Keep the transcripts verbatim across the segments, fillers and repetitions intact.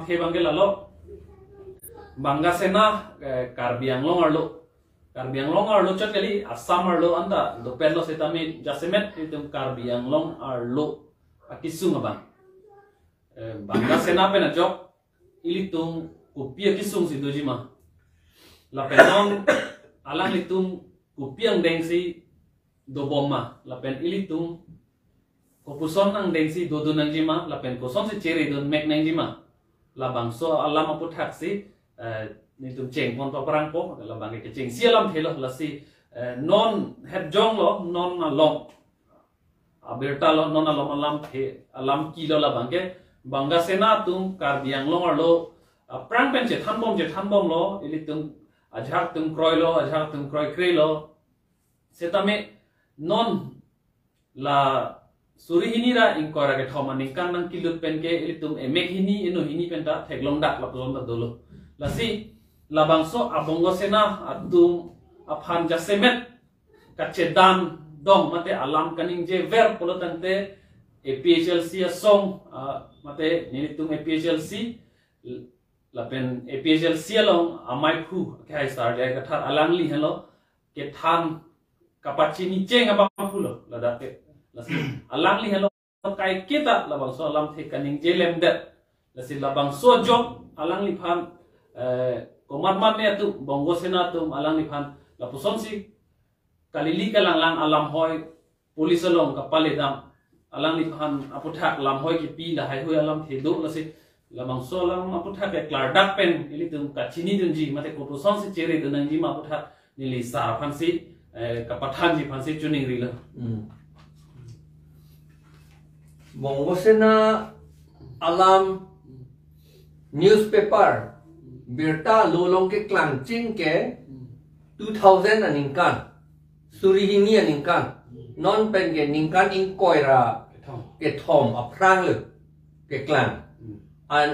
He bangke lalo, Banga Sena, eh, Karbi Anglong arlo, Karbi Anglong arlo chot kali, Assam arlo anta dopetlo setame jasemet itum Karbi Anglong arlo akesung abang. Eh, Banga Sena pen ajok ilitum kopi akesung si dojima? Lapen non alanglitum kopi angdeng si dobom ma? Lapen ilitum kopuson angdeng si dodun nangjima? Lapen kosonsi cheredun mek nangjima? Labangso alam aputhak si, eh, nelitum chengpon paprangpo, labangke kechengsi alamthelo. Lasi, eh, non hetjonglo, non along, abirta lo, non along alamthe, alam kilo labangke, Banga Sena atum Karbi Anglong arlo aphrang pen chethanbom chethanbomlo, ilitum ajahak atum kroilo, ajahak atum kroikrelo. Setame non la suri hini ra ingkoi ra kethom aningkan nangkelut penke ilitum emek hini, eno hini penta theklongdak lapuson ta dolo. Lasi labangso a-Bongo Sena atum aphan jasemet kachedandong mate alam kaningjever pulo tangte A P H L C asong, ah, mate nelitum A P H L C, lapen A P H L C along amaiphu kehai Sarjai Kathar alangli henlo kethan kapachini cheng abangphulo ladak ke. Lasi alangli henlo kaiketa labangso alamthe kaningje lemdet. Lasi labangso ajok alangliphan, eh, komatmat ne atum, Bongo Sena atum alangliphan lapusonsi kalili kalanglang alam hoi, police along kapaledam, alangliphan aputhak lam hoi kipi lahai hui alamthe do. Lasi labangso alam aputhak ke klardak pen ilitum kachinidunji mate kopusonsi cheredun nangjima aputhak neli sar aphansi, eh, kapathanji aphansi choningrilo. Hmm. Bongo Sena alam newspaper birta lo along keklangcheng ke two thousand aningkan, suri hini aningkan, non pen ke ningkan ingkoi ra kethom, kethom aphrang le keklang. Hmm. An,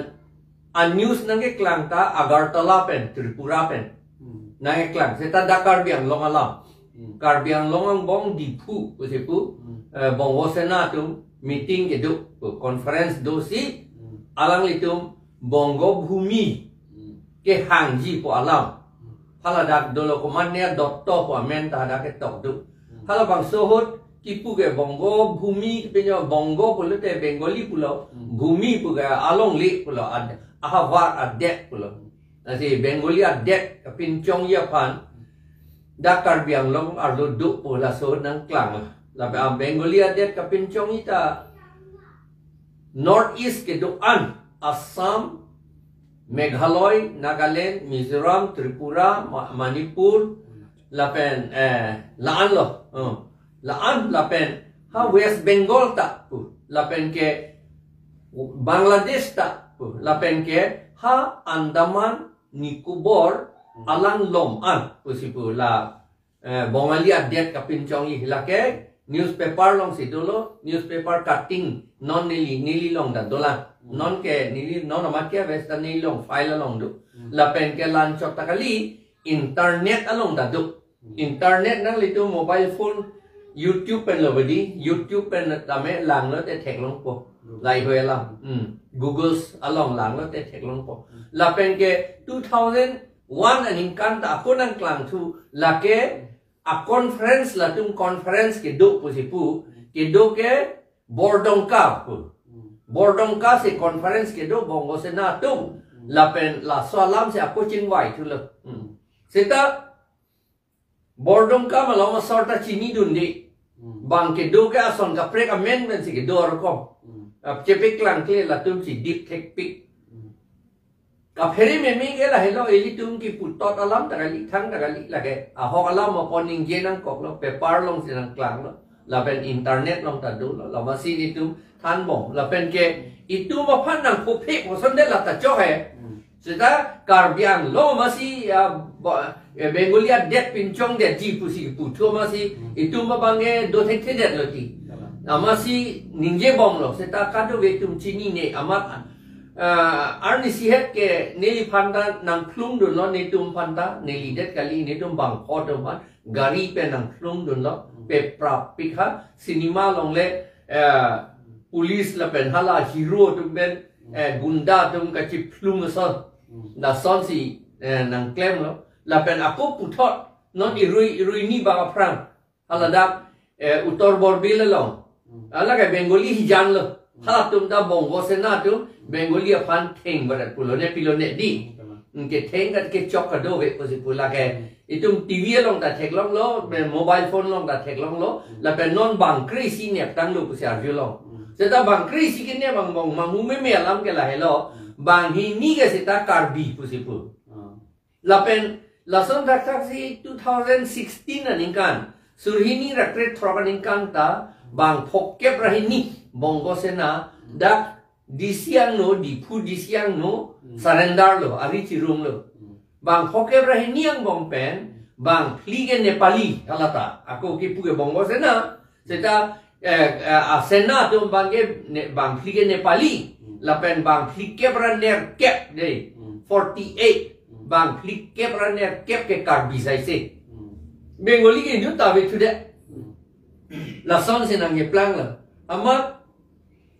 an news nangkeklang ta Agartala pen, Tripura pen. Hmm. Nangkeklang. Seta dak Karbi Anglong alam. Hmm. Karbi Anglong angbong Diphu, pusi pu, hmm, eh, Bongo Sena atum meeting kedo, conference dosi, hmm, alanglitum Bongo Bhumi, hmm, kehangji pu alam. Hmm. Haladak dolo komatne Dotto pu amen ta hadak ketok do. Hmm. Halabangso ahut kipu ke Bongo Bhumi kepinyo Bongo pulote Bengali pulo, hmm, Bhumi pu ke alongle pulo, ad-, ahavar adet pulo. Lasi Bengali adet kapinchongji aphan dak Karbi Anglong arlo do pu laso nangklang. Lapen a Bengali adet kapinchongji ta North East kedo-an, Assam, Meghalaya, Nagaland, Mizoram, Tripura, Ma-, Manipur, lapen, eh, la-an lo. Oh. La-an lapen ha West Bengal ta pu, lapen ke Bangladesh ta pu, lapen ke ha Andaman Nicobar, hmm, alang lom an pusi pu la, eh, Bongali adet kapinchongji lake newspaper alongsi dolo, newspaper cutting non neli, neli along ta dolang. Hmm. Non ke neli, non amat ke West ta neli along file along do. Hmm. Lapen ke la-anchot ta kali, internet along ta do. Hmm. Internet nanglitum mobile phone, YouTube pen lo badi, YouTube pen tame langlote theklongpo. Hmm. Lahai hui alam. Hmm. Google along langlote theklongpo. Hmm. Lapen ke two thousand one aningkan ta ako nangklangthu lake a conference, latum conference kedo pusi pu, kedo ke Bordongka pu. Hmm. Bordongka si conference kedo Bongo Sena atum. Hmm. Lapen laso alam si ako chingvaithulo. Hmm. Seta Bordongka malom asor ta chinidunde. Hmm. Bang kedo ke ason kaprek amen pensi kedo arkom. Hmm. Ap chepeklangkle latum si dip thekpik. Hmm. Kaphere meme ke lahelo, ilitum kipu tot alam ta kali, thang ta kali lake. Ahok alam apot ningje nangkoklo, paper alongsi nangklanglo. Lapen internet along ta dolo, la masi nelitum thanbom. Lapen ke itum aphan nangkophe kosonde la ta chok he. Hmm. Seta Karbi Anglong masi, ah, ba, eh, Bengali adet pinchongdetji pusi puthu masi, hmm, itum abang ke do thekthedetlo ti. Yalah. Amatsi ningjebomlo, seta kadokave atum chinine amat, ah, arnisi het ke neliphan ta nangklungdunlo, netum aphan ta, nelidet kali, netum bangpho atum aphan gari pen nangklungdunlo, hmm, peprapik ha, cinema along le, eh, police lapen hala hero atum pen, eh, gunda atum kachiphlum ason. Hmm. Lasonsi, eh, nangklemlo. Lapen ako puthot non irui, irui ni bang aphrang. Haladak, eh, Uttar Borbil along. Hmm. Hala ke Bengali hijan lo. Hmm. Halatum ta Bongo Sena atum Bengali aphan theng barat pulo ne pilo ne di. Hmm, kalang. Hmm, ketheng kat kechok kadokave pusi pu lake. Hmm. Itum T V along ta theklonglo, hmm, mobile phone along ta theklonglo, hmm, lapen non bang kre-isi neptanglo pusi arjulong. Hmm. Seta bang kre-isi kenep angbong manghume me alam ke lahelo, hmm, bang hini ke seta Karbi pusi pu. Hmm. Lapen lason thakthak si two thousand sixteen aningkan, suri hini ra kre throk aningkan ta, bang phokep ra hini Bongo Sena, hmm, dak D C angno, Diphu D C angno, hmm, surrender lo, ari chirumlo. Hmm. Bang phokep ra hini angbong pen, hmm, bang phli ke Nepali, halata. Ako kipu ke Bongo Sena, seta, eh, eh, a Sena atum bang ke ne-, bang phli ke Nepali, hmm, lapen bang phlikep ra nerkep de, hmm, forty-eight, hmm, bang phlikep ra nerkep ke Karbi saise. Hmm. Bengali ke inut ta ave thude. Hmm. Lasonsi nangkeplang lo. Amat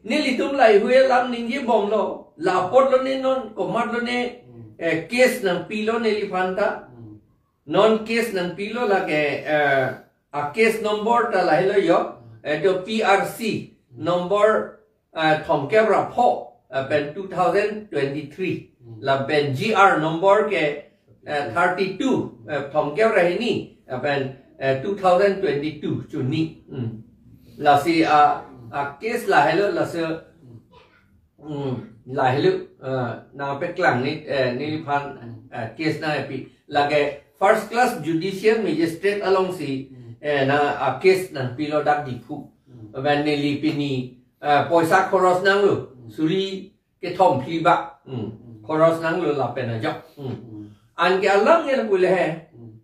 nelitum laheihui alam ningjebomlo. La apotlo ne non, komatlo ne, hmm, eh, case nangpilo neliphan ta. Hmm. Non case nangpilo lake, eh, a case number ta lahelo jo, eh, to P R C number, eh, thomkep ra pho, eh, pen two thousand twenty-three. Hmm. Lapen G R number ke, eh, thirty-two, eh, thomkep ra hini, eh, pen, eh, two thousand twenty-two chuni. Hmm. Lasi a, a case lahelo, lasi, hmm, lahelo, eh, nangpeklang ni, eh, neliphan, eh, case nangpi. Lake first class judicial magistrate alongsi, hmm, eh, na a case nangpilo dak Diphu. Hmm. Lapen neli pini, eh, poisa khoros nanglo. Hmm. Suri kethom phli bak. Hmm. Hmm. Khoros nanglo lapen ajok. Hmm. Hmm. Anke alam ke lapu le he. Hmm.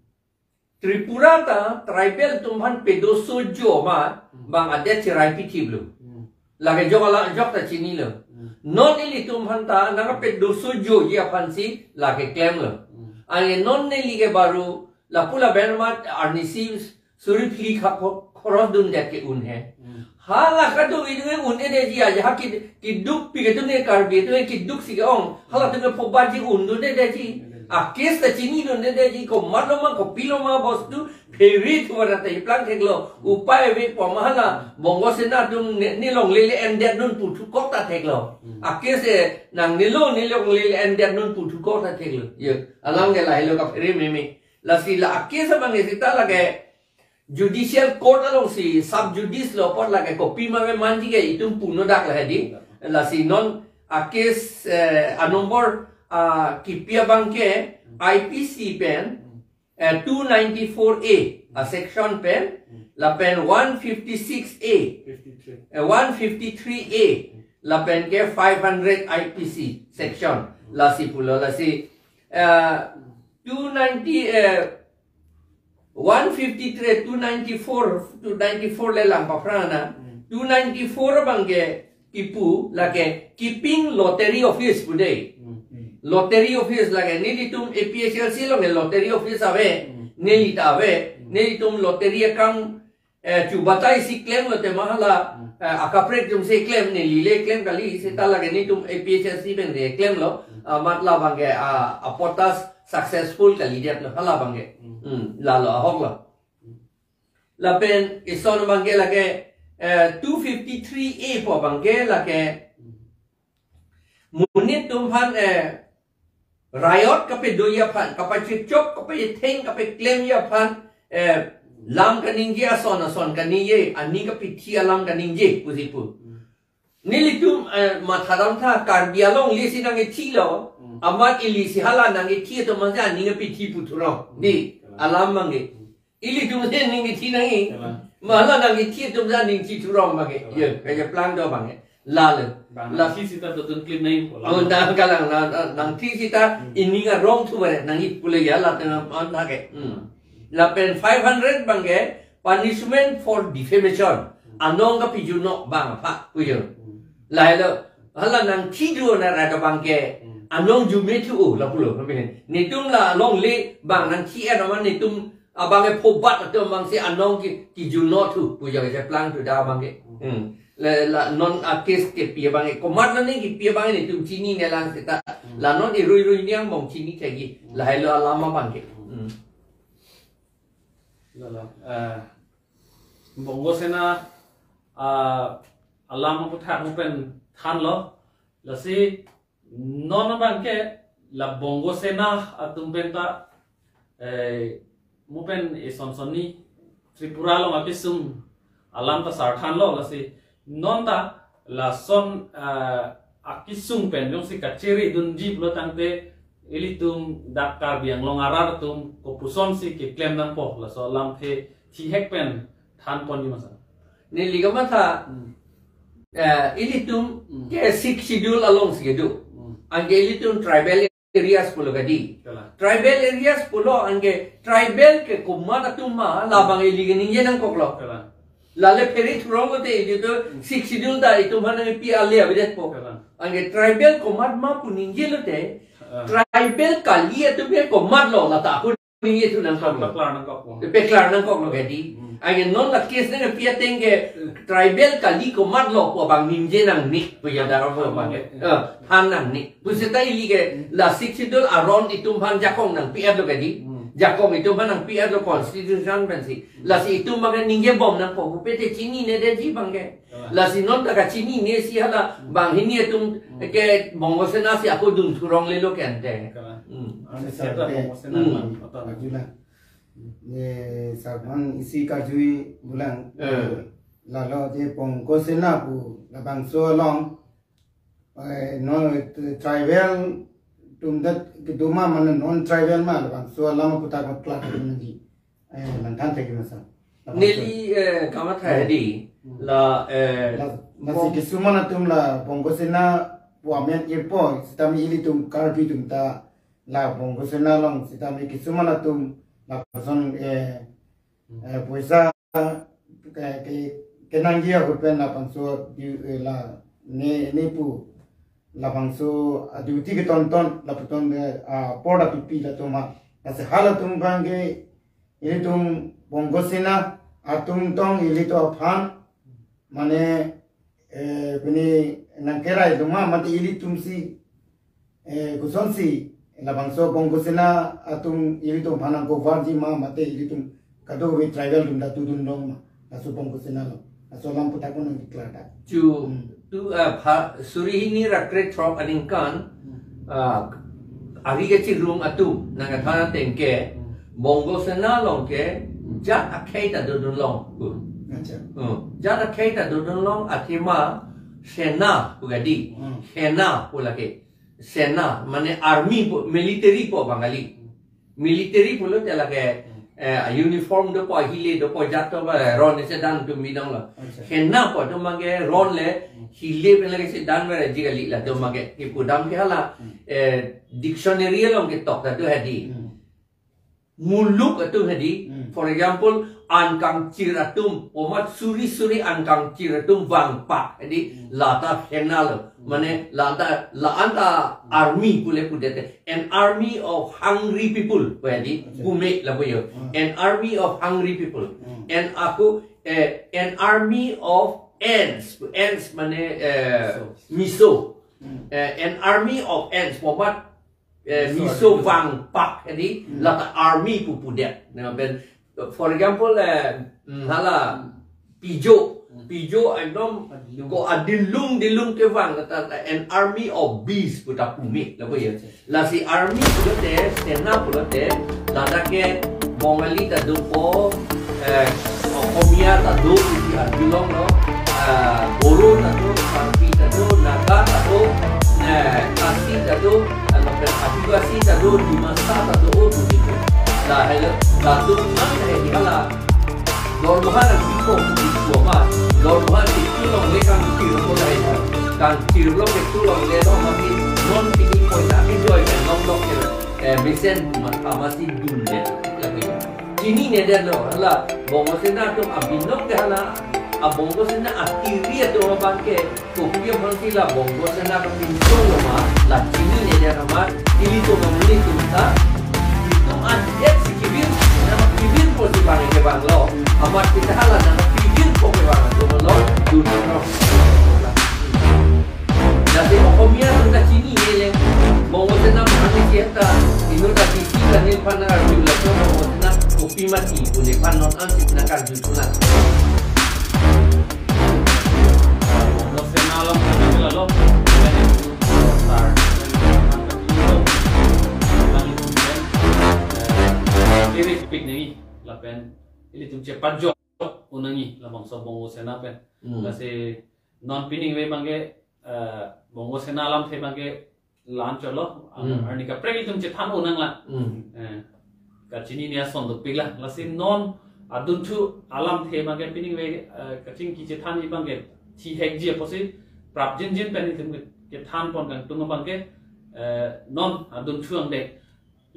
Tripura ta tribal atum aphan pedoso jo ma, hmm, bang adet cherai pithip lo. Hmm. Lake jok ala jok ta chinilo. Hmm. Non ilitum aphan ta nang pedoso joji aphansi lake klemlo. Hmm. Anke non neli ke baru lapu lapen amat arnisi suri phli kha kho-, khoros dundet ke un he. Hmm. Hala kadokave un-edetji aja ha ki, kidukpi ke atum ne Karbi atum ne kiduksi ke-ong. Halatum ke phobatji un dun'edetji. Hmm. A case ta chinidun'edetji, komatlo ma kopilo ma bostu pheri thu vara ta iplang theklo. Upai ave poma hala Bongo Sena atum ne, nelongle le-endetnun pu thukok ta theklo. Hmm. A case, eh, nangnelo nelongle le-endetnun pu thukok ta theklo. Ye, alam ke lahelo kaphere meme. Lasi la a case abang ke seta lake judicial court alongsi sub judice lo apot lake kopima ave manji ke itum puno dak la hedi. Lasi non a case, eh, a number, ah, kipi abang ke I P C pen, eh, two ninety-four A a section pen, lapen one fifty-six A, fifty-three. Eh, one fifty-three A, lapen ke five hundred I P C section. Lasi pulo, lasi, eh, two ninety, eh, one fifty-three, two ninety-four, two ninety-four le lang paphrang na. Hmm. Two ninety-four abang ke kipu lake keeping lottery office pu dei. Hmm. Lottery office lake nelitum A P H L C along ke lottery office ave, hmm, neli ta ave, hmm, nelitum lottery akam, eh, chubatai si klemlo te ma hala, hmm, eh, akaprek atum si klem neli le klem kali, seta lake nelitum A P H L C pen le klemlo, hmm, ah, amat labang ke, ah, apotas successful kalidetlo hala abang ke. Hmm. Hmm, lalo ahok lo. Hmm. Lapen ison abang ke lake, eh, two fifty-three A pu abang ke lake, hmm, monit atum aphan, eh, riot kapedoji aphan, kapachechok, kapachetheng, kapeklemji aphan, eh, lam kaningje ason ason kaningje, aning kapithi alam kaningje pusi pu. Hmm. Nelitum, eh, mathadam tha Karbi alongle si nangkethilo, hmm, amat ili si hala nangkethi atum aphansi aning kapithi puthurong. Hmm. Di, alam abang ke. Hmm. Ilitum si aning kethi nangji. Kalang. Ma hala nangkethi atum aphansi aning chithurong abang ke. Kalang. Ye, kacheplang do abang ke. Lalo. Bang la nangthi sita dotun klem nangji pu la. Oh, na kalang na, na, nangthi sita, hmm, ining arong thu bare nangji pu le ya la tena man thake. Hmm. Lapen five hundred abang ke punishment for defamation. Hmm. Anong kapijunok abang apha pujo. Hmm. Lahelo. Hala nangthi do na ra abang ke. Hmm. Anong jume thu o lapulo. Netum la longle abang nangthi-et amat netum abang ke phobat atum abangsi anong ki, kijunok thu pujo kacheplang thu da abang ke. Hmm. La, la non a case kepi abang ke, komat lo ne kepi abang ke netum chinine lang seta. Hmm. La non irui rui ni angbong chini thekji. Hmm. Lahai lo alam abang ke. Hmm. Lalo, eh, Bongo Sena, ah, alam aputhak pen thanlo. Lasi non abang ke la Bongo Sena atum pen ta, eh, mo pen ison sonni Tripura along akesung alam ta sar thanlo, lasi non ta lason, eh, akesung pen jongsi kachiri dunji pulo tangte ilitum dak Karbi Anglong arat atum kopuson si keklem nangpo, laso alam the thihek pen than ponji ma sir? Neli kamatha, Hmm. eh, ilitum Hmm. ke Sixth Schedule along si kedo. Hmm. Anke ilitum tribal areas pulo kadi. Kalang. Tribal areas pulo anke tribal ke komat atum ma labang ili ke ningje nangkoklo. Kalang. Lale phere thurong lote ilitum Hmm. Sixth Schedule ta itum aphan nangpi ale avedetpo. Kalang. Anke tribal komat ma pu ningje lote, Ah. tribal kali atum ke komat lo lata ako ningje thu nangkok lo. Paklar nangkok lo. Paklar nangkok lo kadi. Hmm. Anke non la case nangpi ateng ke Hmm. tribal kali komat lo pu abang ningje nangne pu ya daro pu abang ke. Hmm. Eh, than nangne. Pu seta ili ke Hmm. la Sixth Schedule aron itum aphan jakong nangpi-et lo kadi. Hmm. Jakong itum aphan nangpi-et lo constitution pensi. Hmm. Lasi itum abang ke ningje bom nangkok pu pete chinine detji abang ke. Kalang. Lasi non ta kachinine si hala Hmm. banghini atum Hmm. ke Bongo Sena si ako dun thurong lelo kente. Kalang. Hmm. Ano Sir, sir, te, Bongo Sena Hmm. ma, atau Arjuna. Ne, sir aphan isi karjui bulang. Eh. Lalo je Bongo Sena pu labangso along, eh, no, tribal atum det kedo ma mane non tribal ma, labangso alam aputhak paklar nangji. Eh, nangthan thekji ma sir? Neli, eh, kamatha Hmm. hedi, Hmm. la, eh, La, lasi Bong- kisuman atum la Bongo Sena pu amen irpo, sitame ilitum Karbi atum ta la Bongo Sena along sitame kisuman atum lapuson, eh, Hmm. eh, poisa ke, ke, kenangji ahut pen labangso di, eh, la ne, ne pu labangso a duty ketonton laputon de, ah, por da pipi latum ha. Lasi halatum abang ke ilitum Bongo Sena atum tong ilitum aphan mane, eh, pini nangkerai do ma mate ilitum si, eh, kosonsi labangso Bongo Sena atum ilitum aphan nangkovarji ma mate ilitum kadokave tribal atum ta dodun long ma, laso Bongo Sena along. Laso alam aputhak ko nangkeklar ta. Chu, Hmm. tu, ah, pha-, suri hini ra krethrok aningkan, Hmm. ah, ari kachirung atum nangkethan ateng ke, Hmm. Bongo Sena along ke jat akhei ta dodun long. Acha. Hmm. Jat akhei ta dodun long athema Sena pu kadi. Hmm. Sena pu lake. Sena, mane army pu, military pu abang kali. Military pulote lake, Hmm. eh, uniform dopo, hile dopo, jat dopo, eh, ron isi dan atum bidang lo. Acha. Sena pu atum abang ke ron le, Hmm. hile pen lake isi dan verji kali latum abang ke. Ipu dam ke hala, Hmm. eh, dictionary along ketok ta do hedi. Hmm. Muluk atum hedi, Hmm. for example, an kangchir atum, omat suri suri an kangchir atum vangpak hedi, Hmm. lata Sena lo. Hmm. Mane lata, la-an ta Hmm. army pule pudete. An army of hungry people, pu hedi, Acha. Gume lapu yo. Hmm. An army of hungry people. Hmm. An ako, eh, an army of ants. Ants mane, eh, Miso. Miso. Hmm. Eh, an army of ants. Omat, eh, Miso miso army. Vangpak hedi, Hmm. lata army pu pudet. Nang pen, for example, eh, mm, hala, Hmm. Pijo. Hmm. Pijo ekdom Adilung. Ko adilung dilung kevang lata an army of bees pu ta pumi lapu yo. Acha, acha. Lasi army pulote, Sena pulote, ladak ke Bongali ta dopo, eh, Okhomia ta do, isi arjulong lo, eh, Boro ta do, Karbi ta do, Naga ta do, eh, Khasi ta do, eh, lapen Adivasi ta do, Dimasa ta do, oh, begitu. Lahai lo, latum an hai di hala. Lormohan nangpipo pu ma, lormohan ketulongle kangchir ko lahai lo. Kangchir lo ketulongle lo mati non pini poisa enjoy pen long lo ke, eh, mesen ma, ah, masi dunle. Chinine detlo, hala Bongo Sena atum abinong ke hala, a Bongo Sena atiri atum abang ke, kopi aphansi la Bongo Sena kapinchong lo ma, la chinine det amat, ilitum amonit atum ta, itum adet si kivir, nangkevir po si bang kevang lo, amat kita hala nangkevir po kevang atum lo, dunlo. Nephan arju laso Bongo Sena kopi mati pu nephan non an sitna karju thulang. Bongo Sena alam kami lalo. Star. Kiri speak nangji lapen ilitum chepajok un nangji labangso Bongo Sena pen. Hmm. Lasi non piningve abangke, eh, Bongo Sena alamthe abangke la-an chotlo, Hmm. arni kaprek itum chethan un nanglang. Hmm. Eh, kachinine ason dopik lang. Lasi non adunthu alamthe abangke piningve, eh, kachingki chethanji abangke thihekji apotsi prapjinjin pen itum ke, kethan pon kangtung abangke, eh, non adunthu angdeng.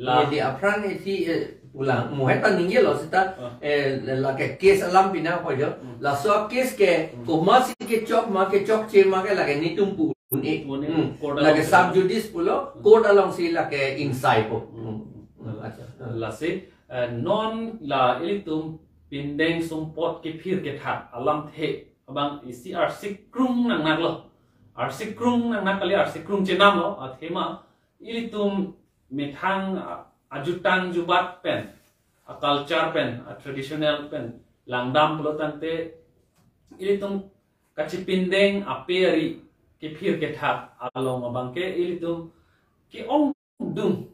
La- Jadi aphrang isi, eh, pulang. Mo heta ningjelo seta, Ah. eh, lake case alam pina ho jo. Hmm. Laso case ke Hmm. komatsi kechok ma kechokche ma ke lake netum pu un-e. Pu un-e. Hmm. Court Lake along sub judice pulo, Hmm. court alongsi lake ingsai po. Hmm. Hmm. Hmm. Acha. Hmm. Lasi, eh, non la ilitum pindeng sumpot kephir kethak alamthe abang isi arsikrung nangnaklo. Arsikrung nangnak kali, arsikrung chenamlo. Athema ilitum methang a-, ajutang jubat pen, a-culture pen, a-traditional pen langdam pulo tangte ilitum kachipindeng ape ari kephir kethak along abangke ilitum ke-ongdung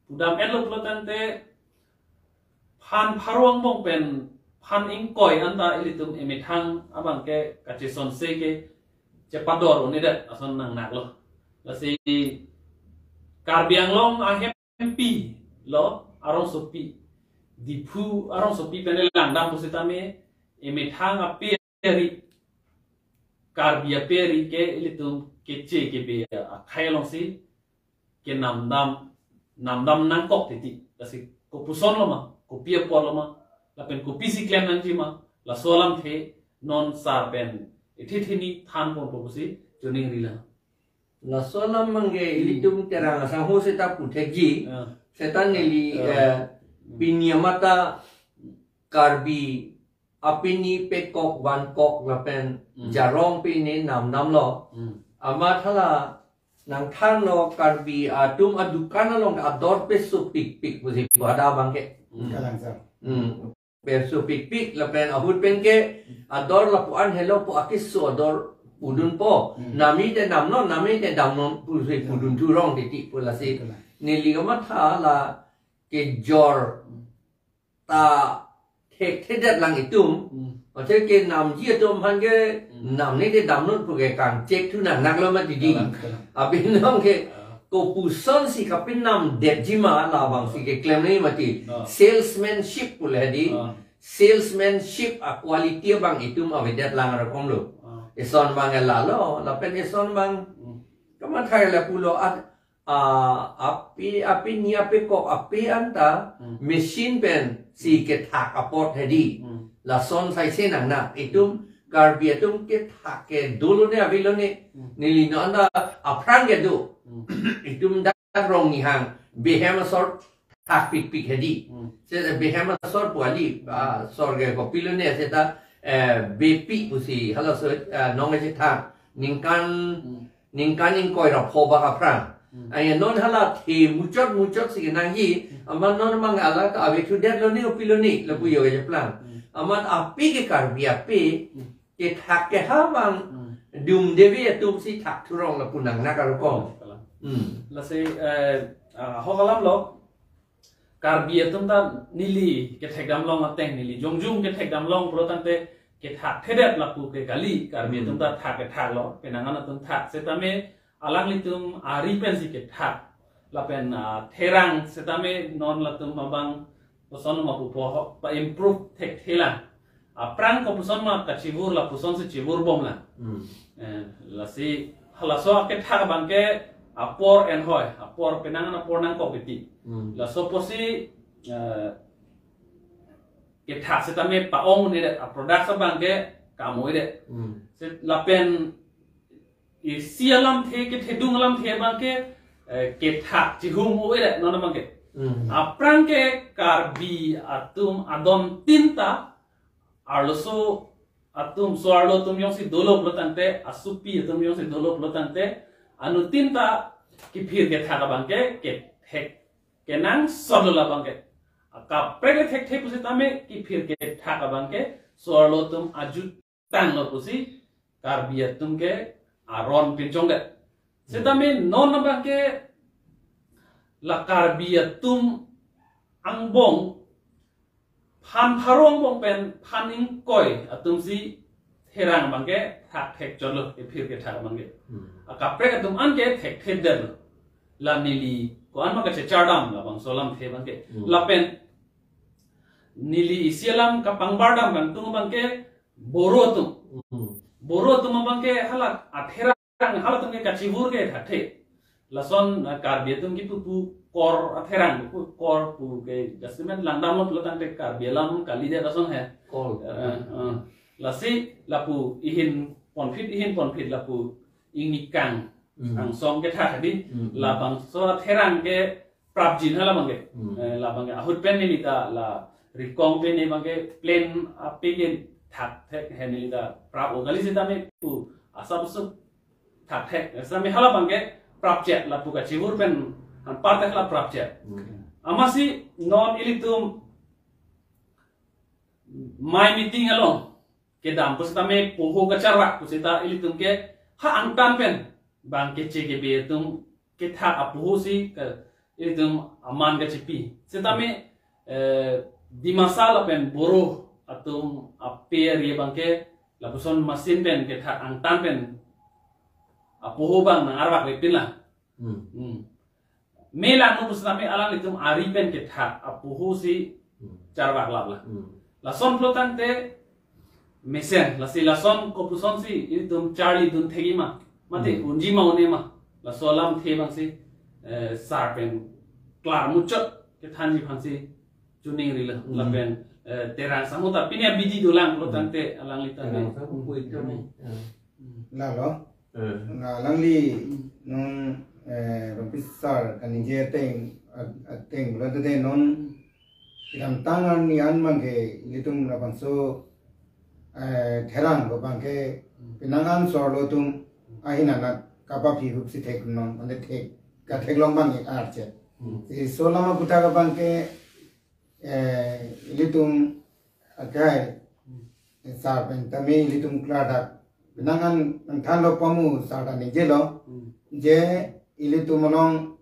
pudam enlo pulo tangte phan pharo angbong pen phan ingkoi anta ilitum emethang abangke kachesonse ke chepador un-edet ason nangnaklo. Lasi Karbi Anglong ahempi lo arongsopi, Diphu arongsopi pen langdam pusitame emethang ape ari, Karbi ape ari ke ilitum keche kebe akhai alongsi kenamdam, namdam nangkok titi. Lasi kopuson lo ma, kopi apor lo ma, lapen kopisi klem nangji ma, laso alamthe non sar pen ithi thini than ponpo pusi choningri lang. Laso alam abangke Hmm. ilitum Terang asangho seta puthekji, Ah. seta neli, Ah. eh, Hmm. pini amata Karbi apini pekok vankok lapen Hmm. jarong pini namdamlo. Hmm. Amat hala nangthanlo Karbi atum adukan along ador pesopikpik pusi pu hadak abangke. Hmm. Kalangsang. Hmm. Pesopikpik lapen ahut penke ador lapu-an helo pu akeso ador pudunpo. Hmm. Name te namnon, name te damnon pusi Hmm. pudun thurong titi pu lasi. Kalang. Neli kamatha la kejor Hmm. ta thekthedet lang itum. Hmm. Ate kenamji atum aphan ke Hmm. namne te damnon pu ke kangchek thu nangnaklo mati di. Kalang, kalang. Apinong ke Ah. kopusonsi kapinamdetji ma labangsi keklem nangji mati. Ah. Salesmanship pule di. Ah. Salesmanship a-quality abang itum avedet lang arokom lo. Ah. Eson abang lalo, lapen eson abang Hmm. kamatha la pulo at ah, ape, apini apekok ape anta Hmm. machine pensi kethak apot hedi. Hmm. Lason saise nangnak. Itum Karbi atum kethak ke dolone avelone. Hmm. Neli non anta aphrang kedo. Hmm. Itum dak rong nihang behem asor thakpikpik hedi. Hmm. Se behem asor pu kali, ah, sor ke kopilone seta, eh, bepi pusi halaso, eh, nong esi thak. Ningkan Hmm. ningkan ingkoi ra pho bak aphrang. Hmm. Aya non hala the muchot muchotsi kenangji, Hmm. amat non mang ala ta ave thudet lone opilone, lapu Hmm. yo kejaplang. Hmm. Amat ape ke Karbi ape, Hmm. kethak ke ha abang, Hmm. dum deve atumsi thak thurong lapu nangnak arokom. Kalang. Hmm. Lasi, eh, ah, ho kalam lo, Karbi atum ta neli kethekdam long ateng neli jongjung kethekdam long pulo tangte kethakthedet lapu ke kali Karbi Hmm. atum ta thak kethaklo penang an atum thak setame alanglitum ari pensi kethak lapen, ah, therang setame non latum abang koson ma pupo ho pa-improve thekthelang. Aphrang kopuson ma kachivur lapusonsi chivurbomlang. Hmm. Eh, lasi halaso akethak abangke apor enhoi, apor penang an apor nangkok titi. Hmm. Laso apotsi, eh, kethak setame pa-ong un-edet, a-product abangke kam un-edet. Hmm. Se lapen isi alamthe kethedung alamthe abangke, eh, kethak chihum un-edet non abangke. Hmm. Aphrang ke Karbi atum adontin ta arloso atum, so-arlo atum jongsi dolo pulo tangte, asopi atum jongsi dolo pulo tangte, anuttin ta kephir kethak abangke kethek kenangsot lo labang ke. Akaprek le thekthe pusitame kephir kethak abang ke so-arlo atum ajutang lo pusi Karbi atum ke aron pinchongdet. Sitame non abang ke la Karbi atum angbong phan pharo angbong pen phan ingkoi atum si therang abang ke thakthek chotlo, kephir kethak abang ke. Akaprek atum an ke thekthedetlo. La neli ko-an ma kachechardam labangso alamthe abang ke. Lapen neli isi alam kapangbardam kangtung abang ke Boro atum. Boro atum abang ke hala atherang halatum ke kachivur ke thathe. Lason, ah, Karbi atum kipu pu kor atherang pu kor pu ke jasemet langdamlo pulotangte Karbi alam kalidet lason he. Kor. Eh, eh. Lasi lapu ihin ponphit ihin ponphit lapu ingnikang angsong kethak di. Labangso atherang ke prapjin halabang ke. Eh, labang ke ahut pen neli ta la Rikong pen ne abang ke plain ape ke thakthek he neli ta prap o kali sitame pu asap sup thakthek sitame halabang ke prapchet lapu kachivur pen anparta hala prapchet. Amatsi non ilitum mai meeting along kedam pusitame poho kacharvak pusita ilitum ke ha angtan pen bang keche kebe atum kethak apoho si ke ilitum aman kachipi. Sitame, eh, Dimasa lapen Boro atum ape ari abang ke lapuson machine pen kethak angtan pen apoho abang nang-arvaklepin la. Hmm. Me lang no pusitame alanglitum ari pen kethak apoho si charvak lap la. Lason pulotangte mesen, lasi lason kopuson si ilitum charlidun thekji ma, mate unji ma un-e ma, laso alamthe abang si, eh, sar pen klar muchot kethanji aphan si chuning rila. Lapen, eh, Terang Samuta pini abidi dolang pulotangte alanglitum. Terang Samuta. Lalo. Eh. Na alangli non, eh, Rongpi sar kaningje ateng, at-, ateng pulotangte non kedamtang arni an abang ke ilitum labangso, eh, therang abang ke penang an so-arlo atum ahin anat kapaphi hup si thek non, mane thek, katheklong abang ke archet. Si so alam aputhak abang ke, eh, ilitum akai, eh, sar pen tame ilitum klardak. Penang an nangthanlo pamu sar ta ningjelo. Je ilitum along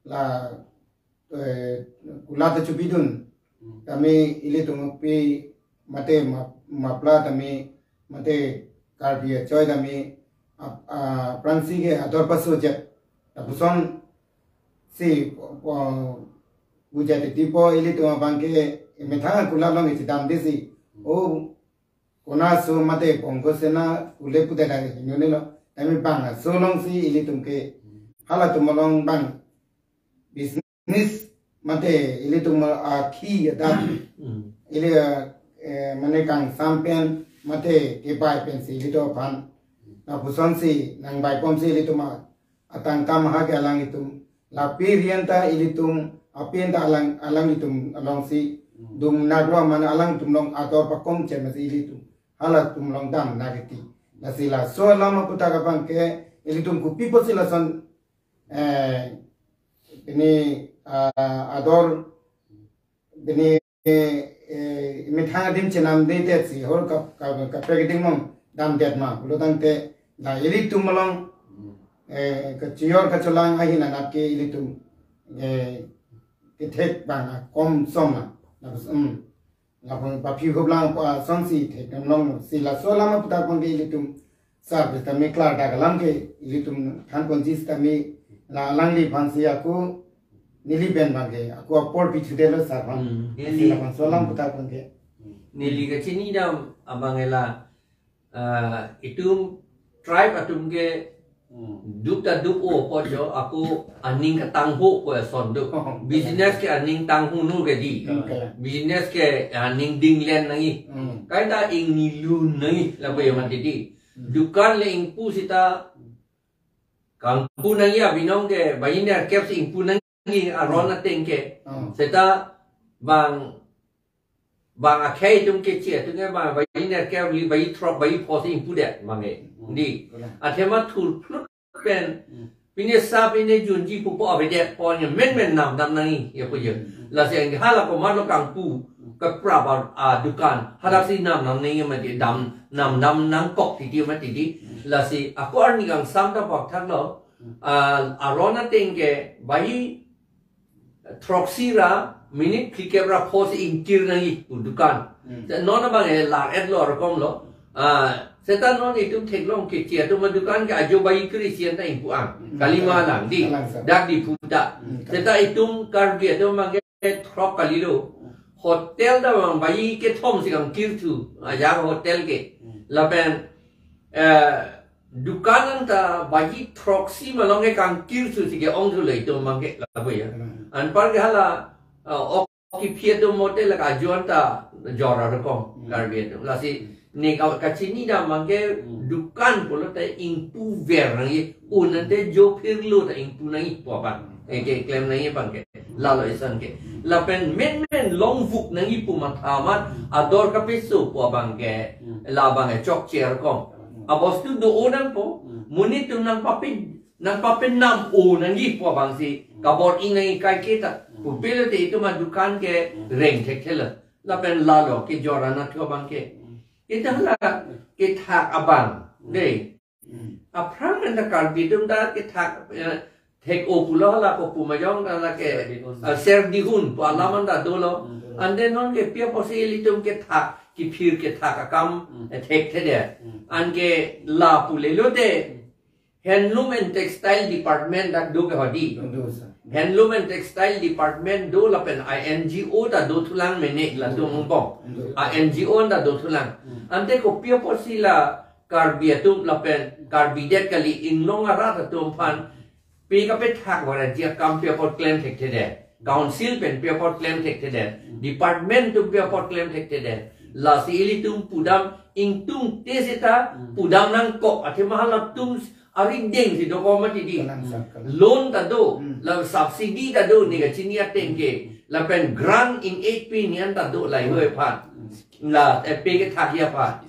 la, eh, kulat chupidun. Tame ilitum pi mate ma-, mapla tame mate Karbi achoi tame ap-, ah, aphrangsi ke ador paso jet. Lapuson si, oh, uja titi po ilitum abang ke methang kulat along ke chedam desi. Oh, kona so mate Bongo Sena ule puta da hinune lo. Tame bang so along si ilitum ke halatum along bang business mate ilitum akhi adat ili, eh, mane kangsam pen mate kebai pen si ilitum aphan lapuson si nangbai pom si ilitum a-, atangka maha ke alanglitum lapi rian ta ilitum apin ta alang, alanglitum along si dum naglo mane alangtum along ador pakom chen masi ilitum halatum along dam nagiti. Lasi laso alam aputhak abang ke ilitum kopi pusi lason, eh, ini, ah, ador ini, eh, methang adim chenam de det si hor kap, kap, kaprek adim along damdet ma pulotangte la ilitum along, eh, kachior kacholang ahin anat ke ilitum, eh, kethek abang kom som na. Lapuson, hmm. Lapuson paphi hup lang po asonsi thek nam long si laso alam aputhak abang ke ilitum sar pusitame klardak alam ke ilitum than ponji sitame la alangliphan si ako neli pen abang ke ako apor pithu detlo sar aphan. Hmm. Si neli labangso alam aputhak abang ke. Neli kachinidam abang ke la, ah, itum tribe atum ke duk ta duk o po jo, ako aning katangho ko eson do. Business ke aning tangho nu ke di. Hmm, kalang. Business ke aning dinglen nangji. Hmm. Kaita ingni lun nangji lapu ya mati di. Hmm. Dukan le ingpu sita kangpu nangji abinong ke bayi nerkep si ingpu nangji aron ateng ke. Hmm. Seta bang bang akhei atum keche atum ke bang bayi nerkep li bayi throk bayi pho si ingpu det bang e. Hmm. Di. Kalang. Athema thurphlut pen. Hmm. pine sa pine junji pupo avedet pon ya menmen namdam nangji ya pu ya. Lasi ang hala komatlo kangpu kaprap a, a dukan. Hadak si namdam nangji mati dam namdam nangkok titi mati di. Lasi ako arni kangsam ta pakthaklo. A, aron ateng ke baji throksi ra minute phlikep ra pho si ingkir nangji pu dukan. Hmm. Te non abang e lar-etlo arokom lo. A, seta non itum theklong keche atum adukan ke ajo baji kre-isi anta ingpu an. Hmm. Kalima lang di. Kalang sa. Dak Diphu ta. Hmm. Seta itum Karbi atum abang ke throk kalilo. Hotel ta abang baji kethom si kangkir thu. Ajak hotel ke. Hmm. Lapen, eh, dukan anta baji throksi malong ke kangkir thu si ke-ong thulo itum abang ke lapu ya. Hmm. Anpar ke hala, eh, ok kiphi atum mote la kajuan ta jor arokom. Hmm. Karbi atum. Lasi Hmm. ne ka-, kachini dam abang ke Hmm. dukan pulote ingpu ver nangji, un ante jo phirlo ta ingpu nangji pu abang. Eh, keklem nangji abang ke. Lalo ison ke. Lapen menmen longvuk nangji pu matha amat ador kapeso pu abang ke. Hmm. La abang e chokche arokom. Hmm. Abostu do-o nangpo. Hmm. Monit atum nangpapi nangpapi nam-o nangji pu abang si. Hmm. Kabor-i nangji kaiketa. Hmm. Pu pulote itum adukan ke Hmm. reng thekthelo. Lapen lalo kejor anatthu abang ke. Hmm. Kita hala kethak abang. Hmm. Dei. Hmm. Aphrang anta Karbi atum ta kethak, eh, thek-o pulo hala kopu majong ta lake, Serdihun. Ah, Serdihun pu alam anta dolo. Hmm. Ante non ke pi apotsi ilitum kethak, kiphir kethak akam, Hmm. eh, thekthedet. Hmm. Anke lapu lelote, Hmm. Handloom and Textile Department dak do ke hodi. Do, do, sir. Handloom and Textile Department do lapen I N G O ta dothulang mene latum Hmm. ongpong. Do. I N G O ta dothulang. Hmm. Ante kopi apotsi la Karbi atum lapen Karbi det kali inglong arat atum aphan pe kapethak varanji akam pi apot klem thekthedet. Council pen pi apot klem thekthedet. Department atum pi apot klem thekthedet. Lasi ilitum pudam ingtungte seta Hmm. pudam nangkok athema halatum arideng si dokok mati di. Kalang sa, kalang. Loan ta do, Hmm. la subsidy ta do, ne kachini ateng ke. Lapen grant in aid pini anta do lahei aphan. Hmm. La, eh, pe kethakji aphan.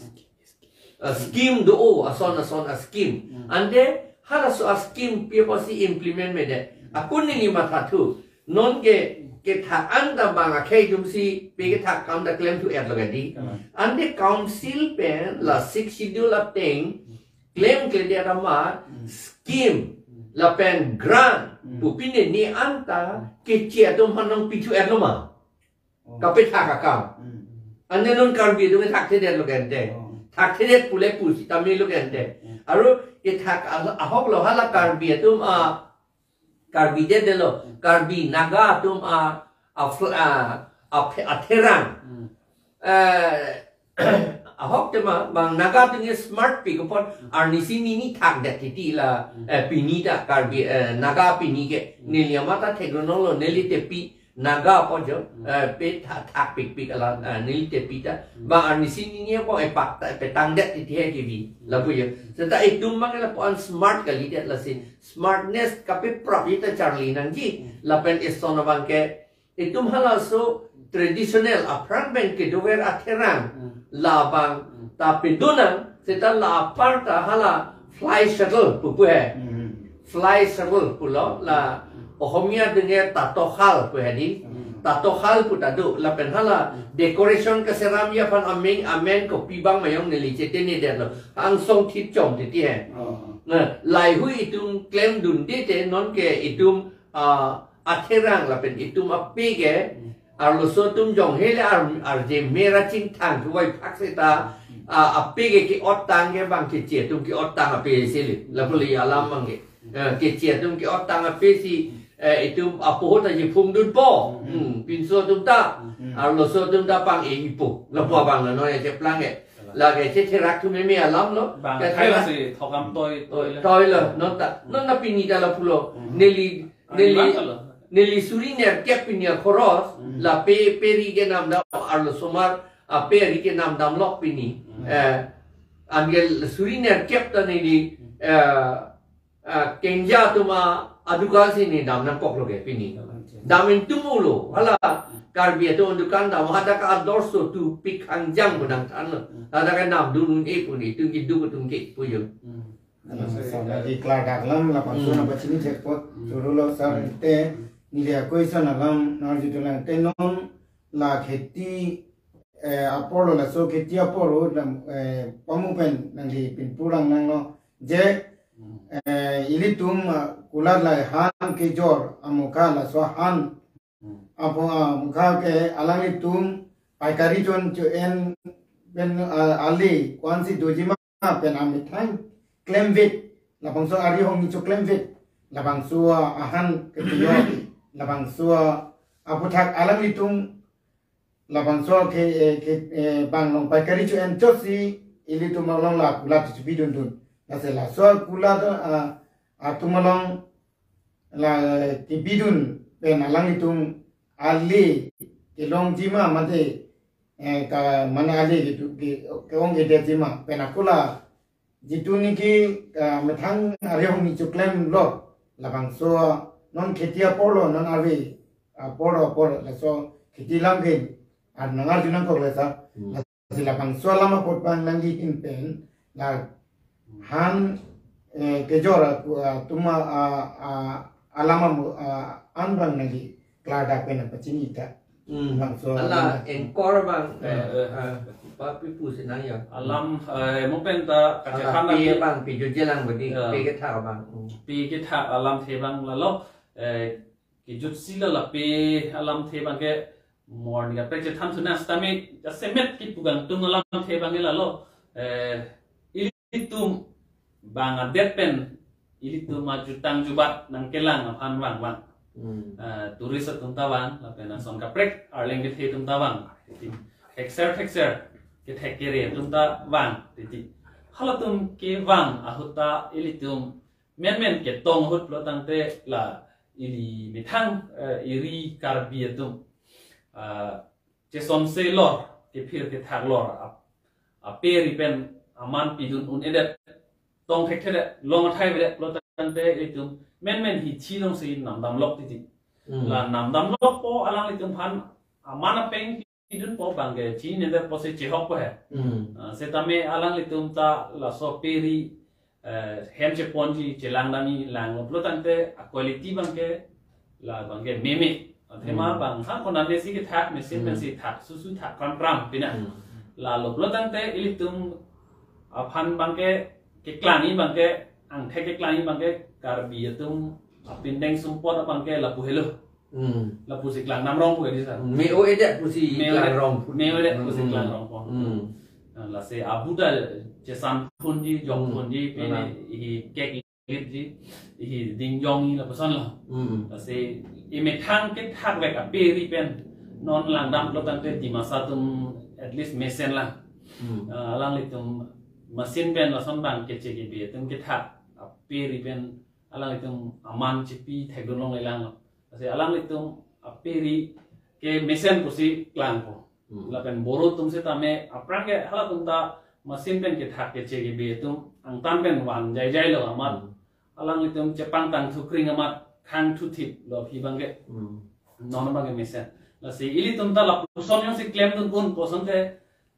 Uh, scheme do-o, ason ason a scheme. Hmm. Ante halaso a scheme pi apotsi implement medet. Ako neli mathathu. Non ke, kethak anta abang akhei atum si pe kethak akam ta klem thu-etlo ke di. Hmm. Ante council pen la Sixth Schedule ateng klemkledet amat Hmm. scheme Hmm. lapen grant Hmm. pu pine ne anta Hmm. keche atum aphan nangpi thu-etlo ma. Oh. Kapethak akam. Hmm. Ante non Karbi atum thakthedetlo ke ante. Oh. Thakthedet pule pusitame lo ke ante. Hmm. Aru kethak ah-, ahoklo hala Karbi atum a Karbi det detlo. Hmm. Karbi Naga atum a, a fl-, a, a phe-, a therang. Hmm. Eh, ahok tema bang Naga atum ke smart pi ke apot Hmm. arnisi nini thakdet titi la, Hmm. eh, pini ta Karbi, eh, Naga pini ke Hmm. neli amat ta theklonglo neli tepi Naga apot jo, Hmm. eh, pe tha-, thak pikpik ala, eh, neli tepi ta. Hmm. Bang arnisi nini apot epak ta, petangdet titi he kebi. Hmm. Lapu jo. Seta itum abang lapu-an smart kalidet lasi. Smartness kapeprap ita charli nangji. Hmm. Lapen ison abang ke, itum halaso traditional aphrang pen kedover atherang. Hmm. Labang Hmm. ta pedonang, seta la apar ta hala fly shuttle pupu he. Hmm. Fly shuttle pulo la Hmm. Ohomia denge tatokhal pu he di. Hmm. Tatokhal pu ta do lapen hala Hmm. decoration kaseramji aphan ameng amen kopi abang majong neli chetenedetlo. Angsong thip chom titi he. Oh. Nah, lahei itum klemdunde te non ke itum, ah, atherang lapen itum ape ke Hmm. arloso atum jong hele ar, arje mera chingthang thuvai phak seta, Hmm. ah, ape ke ke-ottang ke bang keche atum ke-ottang ape sele. Lapu le alam abang ke. Hmm. Eh, keche atum ke-ottang ape si, Hmm. eh, itum apo ta jiphung dunpo. Hmm. Hmm, pinso atum ta. Hmm. Arloso atum ta pang-e-ipo. Lapu abang la non ya cheplang ke. Lake chetherak thu meme alamlo. Bang, Ke khai therak lasi thokam toi, toi le. Toi lo, non ta. Hmm. Non na pini ta lapulo. Hmm. Neli Ah, neli, ivan ta lo. Neli suri nerkep pini akhoros, Hmm. la pe, pe ri kenamdam arlosomar, ah, pe ri kenamdam lok pini. Hmm. Eh, angel suri nerkep ta neli, Hmm. eh, eh, kengja atum adukan si ne dam nangkoklo ke pini. Hmm. Dam ingtung ulo, hala Karbi atum adukan dam, hadak ador so tu pik hangjang pu nangthanlo. Hmm. Hadak ke namdun un-e pu ne, itum kiduk atum ke pu jo. Hmm. Sir, nangli klardak alam lapuson Hmm. nangpachini thek apot Hmm. choro lo sir Hmm. te neli ako ison alam nangkarju thulang te non la kheti eh, apor lo laso kheti apor lo dam eh, pamu pen nangli pinpurang nanglo je Hmm. eh, ilitum ah, kulat la han kejor amokha laso han Hmm. apo amokha ke alanglitum paikari chon cho-en pen ah, ale ko-ansi dojima pen amethang klemvit labangso ari hongni choklemvit labangso ahan ketuyo labangso aputhak alanglitum labangso ke eh, ke eh, bang long paikari cho-en chotsi ilitum along la kulat chepidundun. Lasi laso kulat ah, atum along la kepidun pen alanglitum ale kelongjima mate eh, ka mane ale ke ke ke-ong kedetjima pen ako la jitu niki ah, methang ari hongni choklemlo labangso non kheti apor lo non ari apor lo apor laso kheti alam ke ar nangkarju nangkok le sir. Hmm. Lasi labangso alam apot bang nangli hin pen la han eh, kejor aku ah, tuma ah, ah, alam amu ah, an bang nangli klardak pen nangpachini ta. Hmm. Bangso Ala alam. Anchor bang eh, Eh, eh. ah, pa pipu sinang ya. Alam eh, mo pen ta Ala kachethan pi lagi bang pi jujel lang bodi Ya. pi kethak bang. Hmm. Pi kethak alamthe bang lalo eh, kejutsi la lapi alamthe bang ke morning kaprek chethan thunan sitame jasemet kipu kangtung alamthe bang ke lalo eh, ilitum bang adet pen ilitum ajutang jubat nangkelang aphan vang vang. Hmm. Eh, tourist atum ta vang, lapen ason kaprek arleng kethe atum ta vang. Thekser thekser kethek kere atum ta vang. Titi. Halatum kevang ahut ta ilitum menmen ketong ahut lo tangte la ili methang eh, eri Karbi atum. Ah, chesonse lor, kephir kethak lor, ap- ape eri pen aman pidun un-edet, tong thekthedet, long athai avedet, lo tangte itum menmen hithi longsi namdamlok titi. Hmm. La namdamlokpo alanglitum aphan aman apeng pidunpo bang ke chinine det apotsi chehokpo he. Hmm. Ah, setame alanglitum ta laso pe eri eh, hem cheponji chelang dami langlo pulo tangte a quality bang ke la bang ke meme. Athema Hmm. bang ha konat desi kethak machine Hmm. pensi thak susu thak kram kram pina. Hmm. Lalo pulo tangte ilitum aphan bang ke keklangji bang ke angthek keklangji bang ke Karbi atum apindeng sumpot bang ke lapu helo. Hmm. Lapusi klang namrong pu edi sir. Me-o-edet pusi Me-o-edet. klang rong pu. Me-o-edet pusi Hmm. klang rong pu. Hmm. Nah, lasi abu ta chesan phunji, jok Hmm. phunji, pini Benar. ihi kek litji, ihi dingjongji lapuson lo. Hmm. Lasi imethang kethak vek ape eri pen non langdam lo tangte Dimasa atum at least mesen lang. Hmm. Ah, alanglitum machine pen lason bang keche kebe atum kethak ape eri pen alanglitum aman chepi thekdun longlelang lo. Lasi alanglitum ape eri ke mesen pusi klangpo. Hmm. Lapen Boro atum setame aphrang ke halatum ta machine pen kethak keche kebe atum angtan pen van jaijai lo amat. Hmm. Alanglitum chepangtang thukring amat khang thuthip lo aphi bang ke. Hmm. Non bang ke mesen. Lasi ilitum ta lapuson jongsi klemdun un kosonte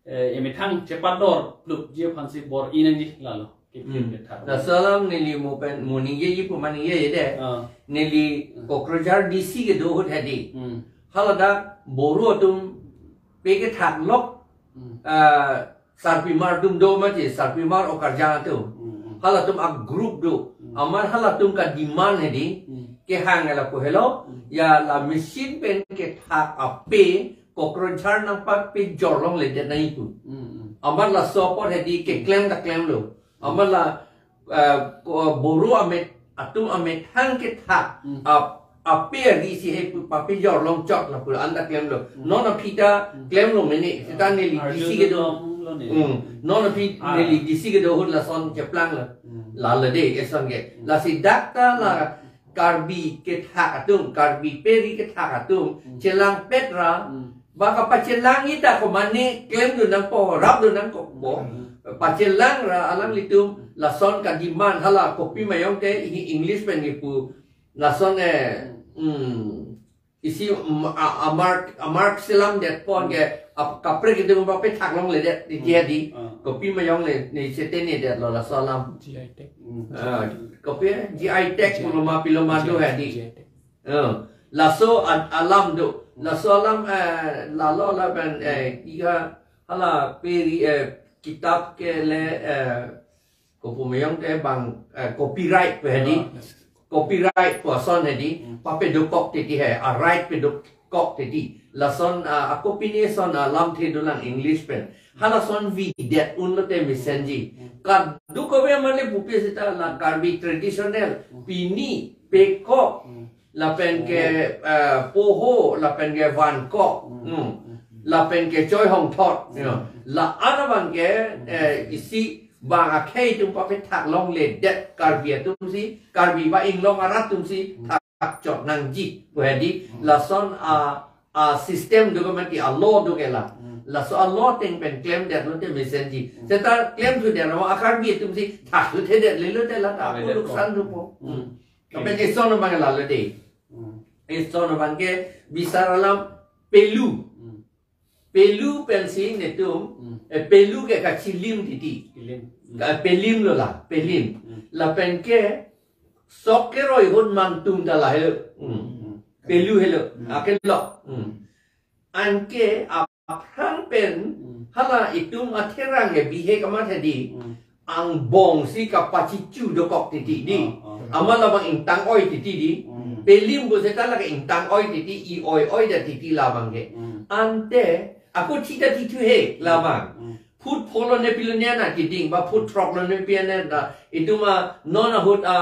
eh, imethang chepador plupji aphansi bor-i nangji lalo. Kephir Hmm. kethak. Laso alam neli mo pen mo ningjeji pu ma ningjeje det. Ah. Neli Hmm. Kokrajhar D C kedo ahut hedi. Hmm. Haladak Boro atum pe kethak lok Hmm. ah, sarpimar atum do mati, sarpimar okarjang atum. Hmm. Halatum a group do. Hmm. Amat halatum ka demand hedi. Hmm. Kehang lapu helo. Hmm. Ya la machine pen kethak ape Kokrajhar nangpapejor longledet nangji pu. Hmm, hmm. Amat laso apor hedi keklem ta klemlo. Amat la eh, ko- Boro amet atum amethang kethak Hmm. ap- ape eri si he pu papejor longchot lapu anta klemlo. Hmm. Non aphi ta Hmm. klemlo mene. Seta neli Arju D C kedo. Long lo ne. Hmm. Non aphi Ah. neli D C kedo ahut lason cheplang lo. Hmm. Lalo de eson ke. Hmm. Lasi dak ta la Hmm. Karbi kethak atum, Karbi pe eri kethak atum, Hmm. chelangpet ra, Hmm. ba kapachelangji ta komane klemdun nangpo, rapdun nangkokpo. Hmm. Pachelang ra alanglitum, lason ka demand hala kopi mayong te, ihi English pen kipu, lason eh, Hmm. hmm, isi am-, a-, amark, amark selam det pon ke ap-, kaprek itu pape thak longledet, di dia di. Ah. Kopi ma jongle, ne sete ne det lo laso alam. G I tag. Hmm. Ah, kopi, eh, G I tag, G I tag, pulo ma pilo ma do, G I tag, hedi. G I tag. Eh, laso ad-, alam do. Laso alam, eh, lalo lapen, eh, iya hala peri, eh, kitab ke le, eh, kopi ma jong te bang, eh, copyright pu hedi. Ah, yes. Copyright pu ason hedi. Hmm. Pape dokok titi he. A right pe dokok titi. Lason, ah, a copy ne son alamthe dolang English pen. Halason vi det unlo te mesenji. Hmm. Kadokave mane pupe seta la Karbi traditional. Hmm. Pini, pekok. Hmm. Lapen ke, eh, poho, lapen ke vankok. Hmm. Hmm. Lapen ke choi hongthot. Hmm. Ya. La-an abang ke, eh, isi bang akhei atum pape thak longledet Karbi atum si, Karbi ba inglong arat atum si, hmm, thak chot nangji pu hedi. Hmm. Lason a, a system do ke mati, a law do ke la. Hmm. Laso a law ateng pen klemdet lo te mesenji. Hmm. Seta klemthudet lo a Karbi atum si thakthudetledet lo te la ta, ah, le, le, luksan dopo. Hmm. Hmm. Kapen eson abang lalo de. Hmm. Eson abang ke bisar alam pelu. Hmm. Pelu pensi netum, hmm, eh, pelu ke kachilim titi. Chilim. Hmm. Ka-, pelim lo la, pelim. Hmm. Lapen ke sok keroi ahut mantum ta la helo. Hmm. Hmm. Pelu helo. Hmm. Akelok. Hmm. Anke aphrang pen, hmm, hala itum atherang ke bihek amat hedi. Hmm. Angbong si kapachichu dokok titi di. Ah, ah. Amat labang ingtang oi titi di. Hmm. Pelim pu seta lake ingtang oi titi, i-oi-oi det titi labang ke. Hmm. Ante, ako chita tithu he labang. Hmm. Foot pho lo ne pilo ne na keding, ba foot throk lo ne pi ne na. Itum a non ahut a,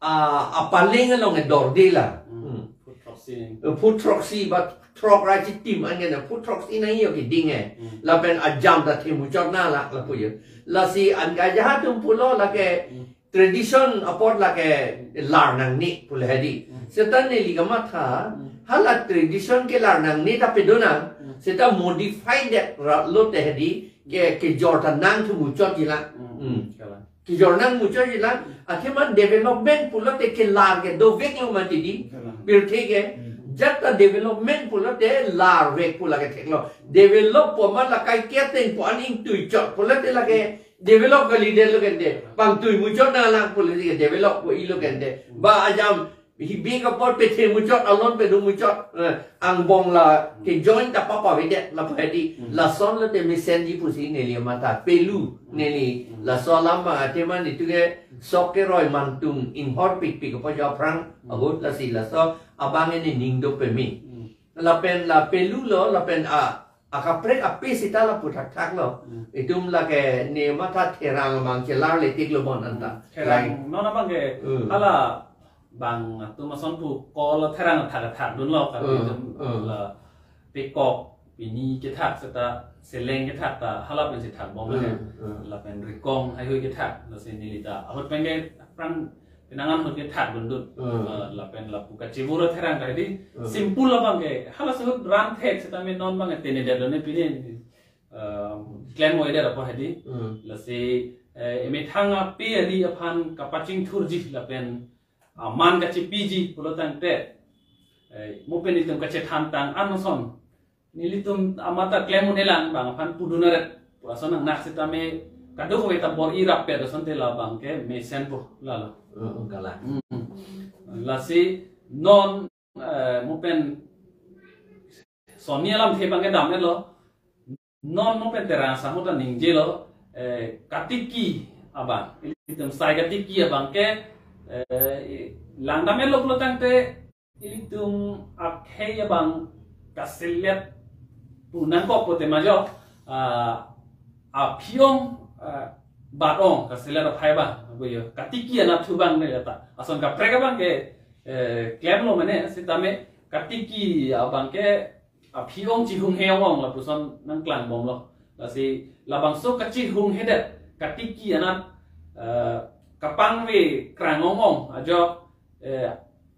a, a paling along e dorde la. Hmm. Hmm. Foot throksi. Eh, foot throksi, ba throk ra chitim an ke na, foot throksi nangji yo keding e. Hmm. Lapen ajam ta themuchot na la, lapu yo. Lasi an ka jahat atum pulo lake, hmm, tradition apot lake lar nangne pule hedi. Hmm. Seta neli kamatha, hmm, hala tradition ke lar nangne ta pedo nang, hmm, seta modify det ra lo te hedi, ke, kejor ta nangthu muchotji la. Hmm. Hmm. Kalang. Kejor nang muchotji la, athema development pulote kelar ke dovek lo mati di. Kalang. Pirthe ke, hmm, jat ta development pulote larvek pu lake theklo. Develop pu ma la kaike ateng pu an ingtui chot pulote lake develop kalidet lo kente. Pangtui muchot nang lang pulote develop pu ilo kente. Ba ajam hi bik apor pethe muchot, alon pedu muchot, eh, angbong la ke join ta papavedet lapu hedi. Hmm. Lason lo te mesenji pusi neli matha pelu, hmm, neli. Hmm. Laso alam ma athema netum ke sok keroi mantum inghor pikpik apo jo aphrang, hmm, ahut lasi laso abang ini ning do peme. Hmm. Lapen la pelu lo, lapen a, akaprek ape seta lapu thakthak lo. Hmm. Itum lake ne matha therang abang chelarle tik lo bon anta. Hmm. Therang, lain, non abang ke, hmm, hala bang atum ason pu kol therang thak thak dun lo kan, hmm, itum, hmm, la pekok pini kethak seta seleng kethak ta hala pensi thak bom le. Hmm, hmm. Lapen rikong haihui kethak, lasi neli ta ahut pen ke aphrang penang an ahut kethak dun dun. Hmm. Eh, lapen lapu kachibura therang ka hedi. Hmm. Simple abang ke, hala sahut ran thek seta me non abang tene det lo ne pini, eh, klem oi det apo hedi. Hmm. Lasi, eh, emethang ape hedi aphan kapachingthurji lapen aman kachipiji pulo tangte, eh, mo pen itum kachethan tang an ason nelitum amat ta klem un-elang bang aphan pudun aret pu ason nangnak seta me kadokave ta bor-i rappet asonte labang ke mesenpo lalo. Oh, oh, kalang. Hmm. Lasi non, eh, mo pen sonni alamthe abang ke dam-et lo. Non mo pen terang asam ta ningjelo, eh, katiki abang. Ilitum sai katiki abang ke, eh, langdam-et lo pulo tangte ilitum akhei abang kaselet pu nangkok pute ma jo, ah, aphi-ong, ah, bat-ong kaselet aphai abang, apo yo. Katiki anat thu abang ne ta. Ason kaprek abang ke, eh, klem lo mane, sitame katiki abang ke aphi-ong chihunghe ong-ong lapuson nangklang bom lo. Lasi labangso kachihunghedet katiki anat, eh, kapangve krang ong-ong ajok, eh,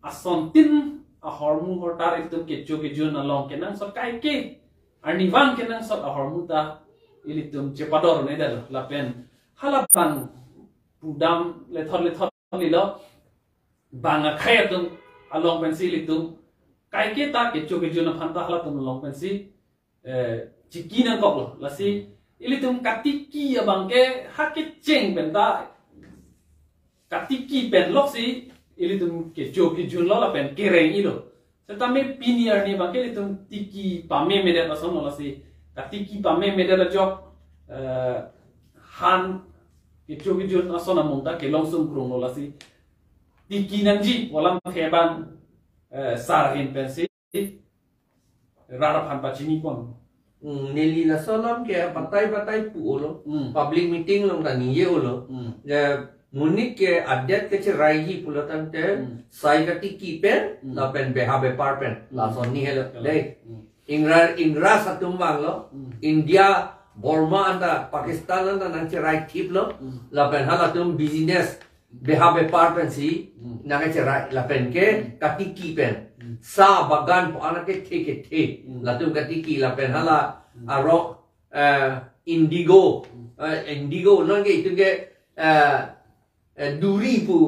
asontin ahormu hortar itum kecho kejun along kenangsot kaike, arnivang kenangsot ahormu ta ilitum chepador un-edet lo. Lapen halabang pudam lethot lethot lilo, bang akhei atum along pensi ilitum kaike ta kecho kejun aphan ta halatum along pensi eh, chiki nangkoklo. Lasi ilitum katiki abang ke ha kecheng pen ta katiki pen loksi ilitum kecho kejunlo lapen kereng-ilo. Setame pini arni abang ke ilitum tiki pamemedet asonlo. Lasi katiki pamemedet ajok eh, han kecho kejun ason amung ta kelong sungkrunglo. Lasi tiki nangji pu alam ke bang eh, sar ahin pensi rat aphan pachini pon. Hmm, neli laso alam ke batai batai pu-olo. Hmm. Public meeting along ta ningje-olo. Hmm. Ya, monit ke adet kecheraiji pulo tangte Hmm. sai katiki pen, Hmm. lapen beha bepar pen. Hmm. Lason ni helo. Kalang. Dei. Hmm. Ingra, ingra satum vanglo. Hmm. India, Burma anta, Pakistan anta nangcherai thiplo. Hmm. Lapen halatum business beha bepar pensi Hmm. nangcherai lapen ke Hmm. katiki pen. Hmm. Sa bagan pu anak kethe kethe. Hmm. Latum katiki lapen hala Hmm. arok eh, indigo. Hmm. Eh, indigo non ke itum ke eh, eh, duri pu.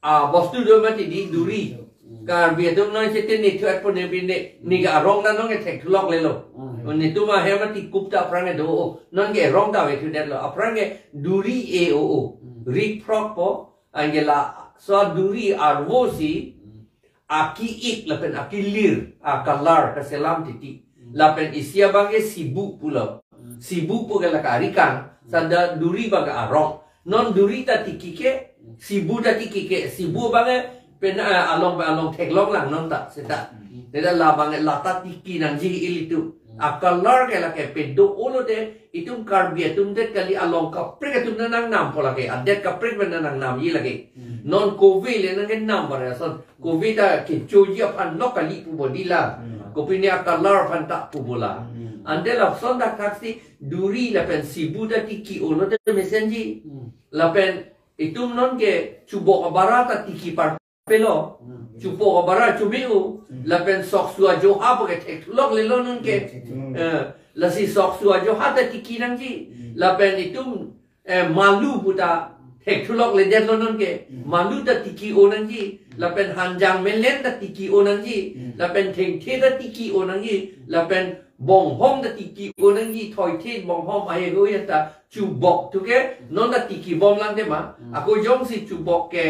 Ah, bostu do mati di duri. Hmm. Karbi atum non sete ne thuat pone pine ni ke arong na non ke thek thulok lelo. Hmm. Netum ahem mati kup ta aphrang ke do. Non ke rong ta ave thudetlo. Aphrang ke duri e o o. Hmm. Rik phrok po. Anke laso duri arvo si Hmm. aki-ik lapen akilir a-color kaselam titi. Hmm. Lapen isi abang ke sibu pulo. Hmm. Sibu pu ke la karikang, Hmm. sanda duri abang ke arong. Non duri ta tiki ke, Hmm. sibu ta tiki ke, sibu abang ke pen, eh, along along theklong lang non ta seta. Hmm. Seta labang ke lata tiki nangji ilitum. Hmm. A-color ke lake pedo-olo te itum Karbi atum det kali, along kaprek atum ta nangnampo lake, adet kaprek pen nangnamji lake. Hmm. Non kove le nangkenam bare ason. Kove ta kechoji aphan nok kali pu bodi la. Hmm. Kopine a-color aphan ta pu bola. Hmm. Ante lason ta kaksi duri lapen sibu ta tiki-olo te mesenji. Hmm. Lapen itum non ke chubok abara ta tiki par pelo. Hmm. Chubok abara chumi-o. Hmm. Lapen soksu ajoha pu ke thek thulok lelo non ke. Hmm. Eh, lasi soksu ajoha ta tiki nangji. Hmm. Lapen itum eh, malu pu ta thek thulok ledetlo non ke. Hmm. Malu ta tiki-o nangji. Hmm. Lapen hanjang melen ta tiki-o nangji. Hmm. Lapen thengthe ta tiki-o nangji. Hmm. Lapen bonghom ta tiki-o nangji. Thoithe bonghom ahe ho ya ta chubok thu ke Hmm. non ta tiki bom lang de ma. Hmm. Ako jongsi chubok ke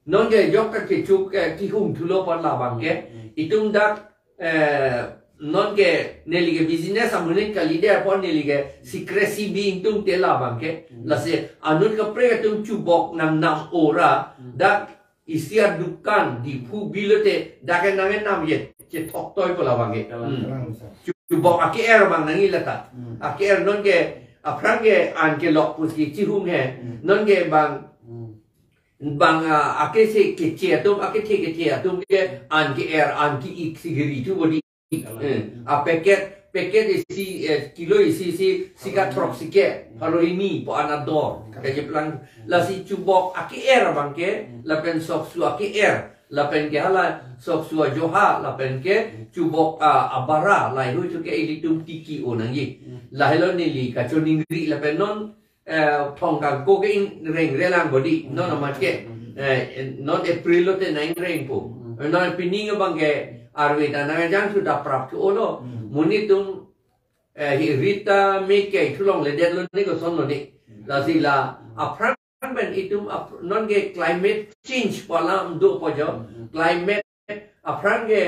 non ke jok ta kechuk, eh, kihum thulo pon labang ke. Hmm. Itum dak eh, non ke neli ke business amonit kali de apot neli ke secrecy bi ingtung te labang ke. Hmm. Lasi anut kaprek atum chubok nangnam ora Hmm. dak isi adukan Diphu bilote dak ke nangnam ye chethok toi pu labang ke. Kalang, Hmm. kalang, sir. Chubok ake-er abang nangji lata. Hmm. Ake-er non ke aphrang ke an kelok pusi chihum he. Hmm. Non ke bang Hmm. bang, ah, ake se keche atum, ake the keche atum ke an ke-er, an ke-ik si giri thu bodi. Kalang. Eh, a-packet, packet isi, eh, kilo isi si, si ka Hmm. throk si ke, Hmm. pharo hini pu an ador, Hmm. kacheplang. Hmm. Lasi chubok ake-er abang ke, Hmm. lapen soksu ake-er, lapen ke hala soksu ajoha, lapen ke Hmm. chubok, ah, abara, lahei hui thu ke ilitum tiki-o nangji. Hmm. Lahelo neli kachoningri lapen non eh, thong kangko ke ingreng relang bodi, non amat ke, eh, non April lote nang ingrengpo. Hmm. Non pining abang ke arve ta nang ajang sudah prap thu-olo. Hmm. Monit atum, eh, hi rita me ke thulong ledetlo ni kosonlo ni. Hmm. Lasi la, Hmm. aphrang pen itum ap-, non ke climate change pu alam do pu jo. Hmm. Climate aphrang ke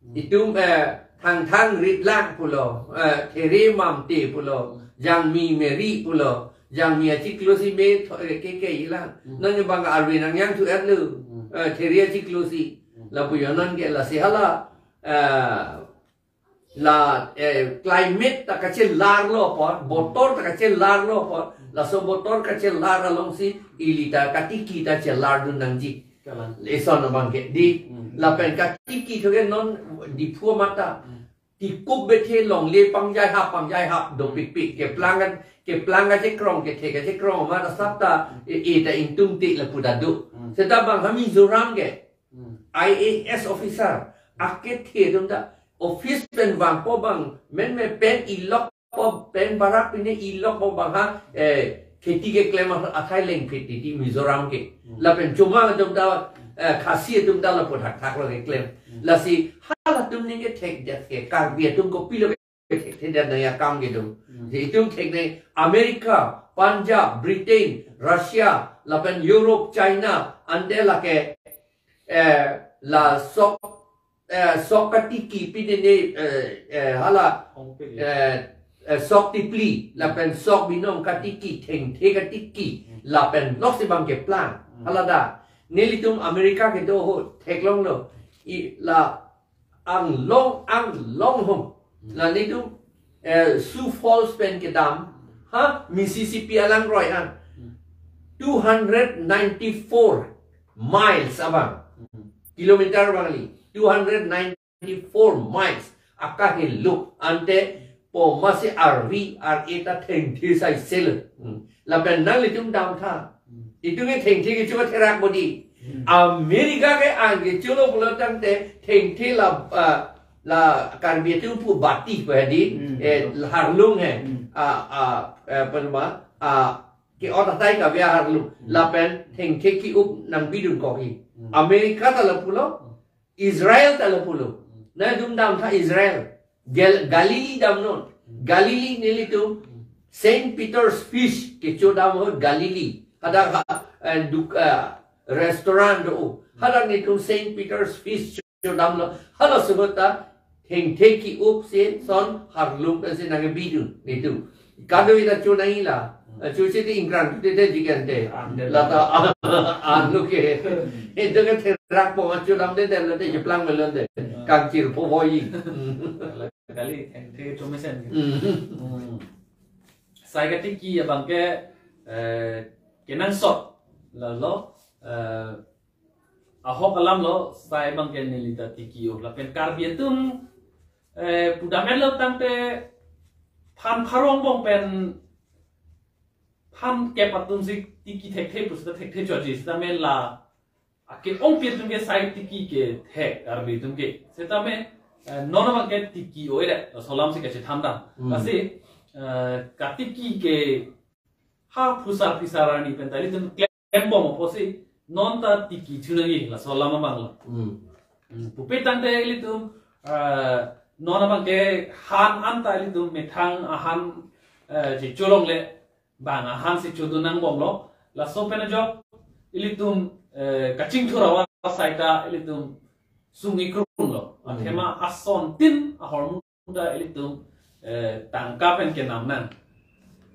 Hmm. itum, eh, Thangthang rit lang pulo, eh, There Mamte pulo, Hmm. Jangmi Meri pulo, Jangmi achiklo si me tho-, eh, ke ke ilang. Hmm. Non bang arve nang yang thu erlu, Hmm. eh, There achiklo si. Hmm. Lapu yo non ke lasi hala, eh, la, eh, climate ta kachelarlo apot, botor ta kachelarlo apot, laso botor kachelar alongsi ili ta katiki ta chelar dun nangji. Kalang. Ison abang ke di, Hmm. lapen katiki thu ke non Diphu mata. Hmm. Tikup bethe longle pangjai hap, pangjai hap, do Hmm. pikpik. Keplang kan, keplang kachekrong, kethe kachekrong, mata sap ta, e, e ta ingtung ti lapu ta do. Hmm. Seta bang ha Mizoram ke, Hmm. I A S officer, akethe atum ta, office pen vangpo bang, men me pen ilok po, pen barak pine ilok po bang ha, eh, kheti keklem athai lengphit titi Mizoram ke. Hmm. Lapen chomang atum ta, eh, Khasi atum ta lapu thakthak lo keklem. Lasi halatum ning kethekdet ke Karbi atum kopilo kethekthedet nangji akam kedo. Hmm. Itum theknei America, Punjab, Britain, Russia, lapen Europe, China, ante lake, eh, la sok, eh, sok katiki pine ne, eh, eh, hala, Hongpe. eh, eh, sok tipli, lapen sok binong katiki, thengthe katiki, Hmm. lapen lok si bang keplang. Hmm. Hala ta. Nelitum America kedo ho, theklonglo. I la anglong anglong hom. Hmm. La nelitum, eh, Sioux Falls pen kedam. Ha, Mississippi alangroi an. Hmm. Two hundred ninety-four miles abang. Hmm. Kilometer abang kali. Two hundred ninety-four miles. Akahelo ante po masi arvi ar eta thengthe sai sel. Hmm. Lapen nanglitum damtha. Hmm. Itum ke thengthe kecho therak bodi. Hmm. America ke an kecho lo pulo tangte thengthe la, ah, la Karbi atum pu bati ko hedi, Hmm. eh, harlung he. Hmm. Ah, ah, eh, apa nama? Ah, ke-ot athai kave aharlung. Hmm. Lapen thengthe ki-up nangbidun kok hi. Hmm. America ta lapulo, Hmm. Israel ta lapulo. Hmm. Nangtum damtha Israel. Gal-, Galilee damnon. Hmm. Galilee nelitum Hmm. Saint Peter's Fish kecho dam ahut Galilee. Hadak ha, eh, duk-, eh, restaurant do. Hadak nelitum Saint Peter's Fish cho damlo. Halaso ahut ta thengthe ki-up si son harlung pensi nangbidun nelitum. Kado ita cho nangji la. Hmm. Eh, cho si ti ingkrang te te jikan te. An te. Lata an lo ke. Itum ke therak po cho damde te lo te jeplang melon te. Hmm. Kangchir po boy. Kali thengthe cho mesen. Hmm. Hmm. Sai katiki abang ke, eh, kenangsot. Lalo, eh, ahok alam lo, sai abang ke neli ta tiki-o. Lapen Karbi atum, eh, pudamlo tangte than pharo angbong pen than kep atum si tiki thekthe pu seta thekthe choji. Setame la ake-ongpet atum ke sai tiki kethek Karbi atum ke. Setame, eh, non abang ke tiki-o-edet. Laso alam si kachethan dam. Hmm. Lasi, eh, katiki ke ha phusar phisar arni pen ta ilitum klembom apotsi non ta tiki thu nangji laso alam abang lo. Hmm. Hmm, pupe tangte ilitum, eh, non abang ke han anta ilitum methang ahan, eh, checholongle bang ahan si chodun nangbomlo. Laso pen ajok ilitum, eh, kachingthur avar asai ta ilitum sung-ikrum lo. Hmm. Athema asontin ahormu ta ilitum, eh, tangka pen kenam nang.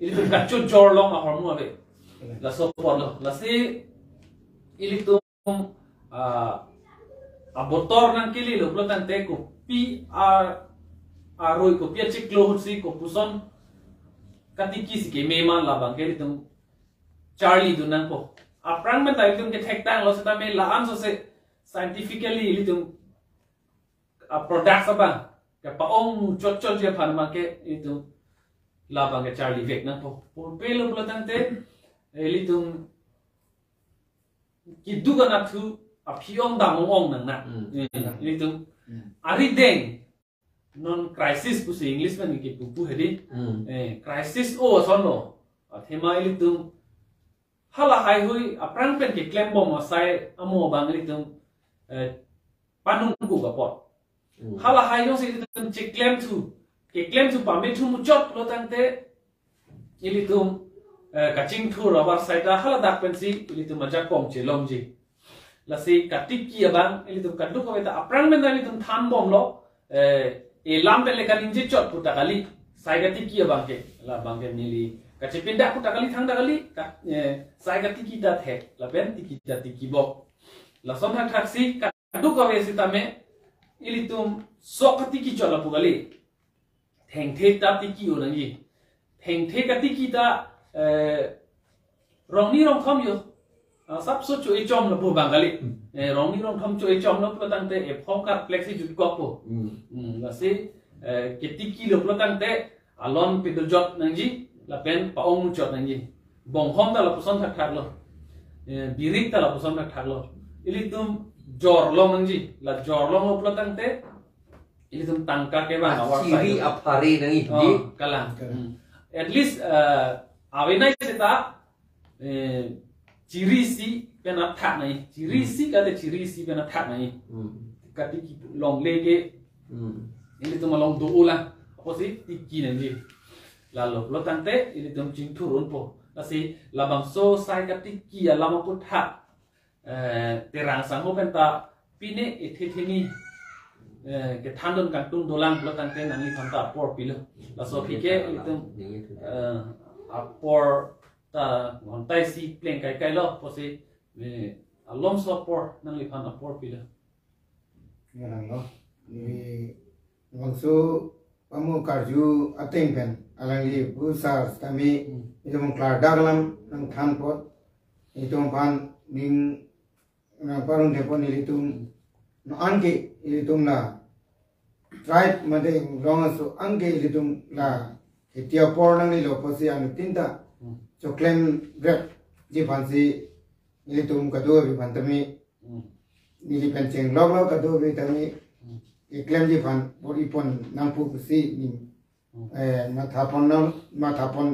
Ilitum kachojor long ahormu ave. Laso apotlo. Lasi ilitum, ah, abotor nangkele lo pulo tangte kopi a, aroi kopi achiklo ahut si kopuson katiki si keme ma labang ke ilitum charlidun nangpo. Aphrang pen ta ilitum kethektanglo setame la-an sose scientifically ilitum a-products abang kepa-ong chotchotji aphan abang ke ilitum labang ke charlivek nangpo. Pulpelo pulo tangte ilitum keduk anatthu aphi-ong dam-ong nangnang. Hmm. Eh, ilitum Hmm. arideng non crisis pusi English pen kipu pu hedi. Hmm. Eh, crisis o asonlo. Athema ilitum hala haihui aphrang pen keklembom asai amo abang ilitum, eh, panung ku kapot. Hmm. Hala hai jongsi ilitum cheklem thu, keklem thu pame thu muchot lo tangte ilitum, eh, kachingthur avar asai ta hala dak pensi ilitum ajakong chelongji. Lasi katiki abang ilitum kaduk kave ta aphrang pen ta ilitum thanbomlo, eh, elam pen le kaningje chot pu ta kali. Sai katiki abang ke, labang ke neli kachepindak pu ta kali thangta kali, ka, eh, sai katiki ta thek, lapen tiki ta tikibom. Lason thakthak si kaduk kave setame ilitum sok katiki chot lapu kali. Thengthe ta tiki-o nangji. Thengthe katiki ta, eh, rongni rongthom jo. Ah, sapso cho-e chom lapu abang kali. Hmm. Eh, rongni rongthom cho-e chom lapu tangte ephong karplek si jutkokpo. Hmm. Hmm, lasi, eh, ketikilo pulo tangte alon pedojot nangji, lapen pa-ong muchot nangji. Bonghom ta lapuson thakthak lo. Eh, birik ta lapuson thakthak lo. Ilitum jorlong nangji. La jorlonglo pulo tangte ilitum tangka kevang avar asai. Achiri aphari nangji. Oh, kalang. Kalang. Hmm. At least, eh, avenai seta, eh, chiri isi pen athak nangji. Chiri isi kali chiri isi pen athak nangji. Hmm. Katiki longle ke Hmm. ilitum along do-o lang. Apotsi tiki nangji. Lalo, lo tangte ilitum chingthur unpo. Lasi labangso sai katiki alam aputhak, eh, Terang sangho penta pine ethetheni, eh, kethandun kangtung dolang lo tangte nangliphan ta apor pilo. Laso aphi ke ilitum, eh, apor ta ghonta isi pleng kaikai lo, apotsi, eh, alomso apor nangliphan apor pilo. Nang lo. Ni bangso pamu karju ateng pen alangli pusar sitame Hmm. itum klardak alam nangthan apot itum aphan ning nangparong depon ilitum no anke ilitum la tribe mate rong aso anke ilitum la kheti apor nanglelo apotsi anuttin ta Hmm. choklem brep ji aphansi ilitum kadokave aphan tame Hmm. neli pen chenglok lo kadokave tame Hmm. keklemji aphan bor-ipon nangpo pusi ni Hmm. eh, mathapon nam mathapon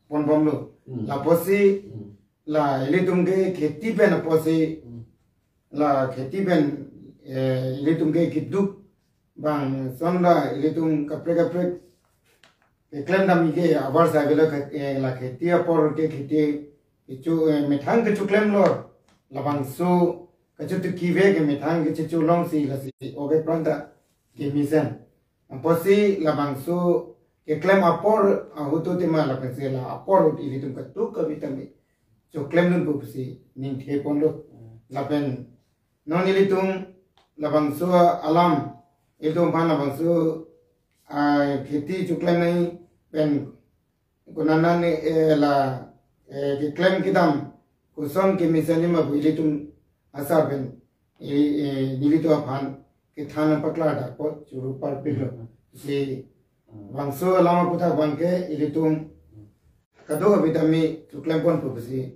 ponbomlo. Hmm. Lapotsi Hmm. la ilitum ke kheti pen apotsi Hmm. la kheti pen, eh, ilitum ke keduk bang son la ilitum kaprek kaprek keklem dam ke abar sa avelo ke, eh, la kheti apor ke kheti kecho, eh, methang kechoklem lo labangso kachotiki ave ke methang kecho longsi lasi oke pranta kemesen. Apotsi labangso keklem apor ahut tema lapensi la apor ahut ilitum kadokave tame choklem dunpo pusi ningthepon lo. Lapen non ilitum labangso alam ilitum aphan labangso, ah, kheti choklem nangji pen konatne, eh, la, eh, keklem kedam koson kemesen ma pu ilitum asar pen, eh, eh, nelitum aphan kethan paklardak apot choro parpiklo. Hmm. Si Hmm. bangso alam aputhak abang ke ilitum kadokave tame choklem ponpo pusi.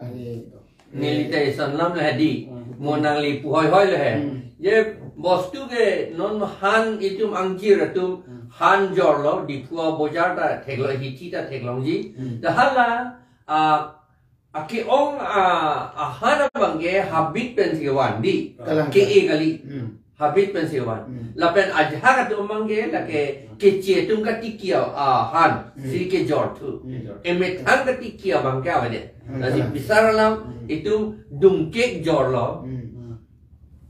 Ani Neli ta ison lam le hedi. Hmm. Mo nangli pu hoi hoi le he. Hmm. Ye bostu ke non han itum angjir atum Hmm. han jorlo Diphu abojar ta theklo hithi ta theklongji. Hmm. Ta hala, a, ake-ong, a, ahan abang ke habit pensi van di. Kalang. Ke-e kali. Hmm. Habit pensi van. Hmm. Lapen ajahak atum abang ke lake keche atum katiki ahan. Hmm. Si kejor thu. Hmm. Emethang katiki abang ke avedet. Hmm, Lasi kalang. Bisar alam Hmm. itum dungkek jorlo. Hmm.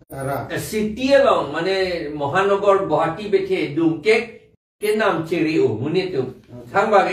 Tara. Eh, city along, mane Mohanagar, Guwahati bethe dungkek kenam chiri-o, monit atum. Hmm. Thang abang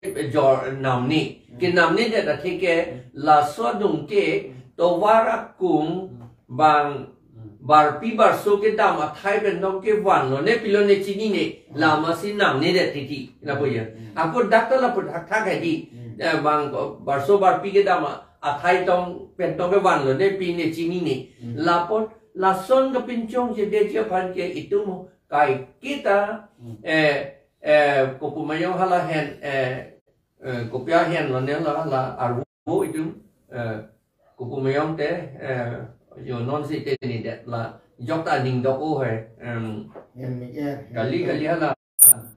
ke jor namne. Hmm. Kenamnedet atheke laso dungkek tovar akung Hmm. bang Hmm. barpi barso kedam athai pen tong kevanlo ne pilo ne chinine Hmm. lama si namnedet titi. Lapu ya. Hmm. Ako dak ta lapu thakthak hedi. Hmm. Eh, bang barso barpi kedam athai tong pen tong kevanlo ne pi ne chinine. Hmm. Lapot lason kepinchongjedeji aphan ke itum kaiketa Hmm. eh, eh, kopu mayong hala hen, eh, eh, kopi ahen lo ne la, la arvo itum, eh, kopu mayong te, eh, yo non si te ni det la, jok ta ning dok-o he, em, Yan mi er. kali, kali hala,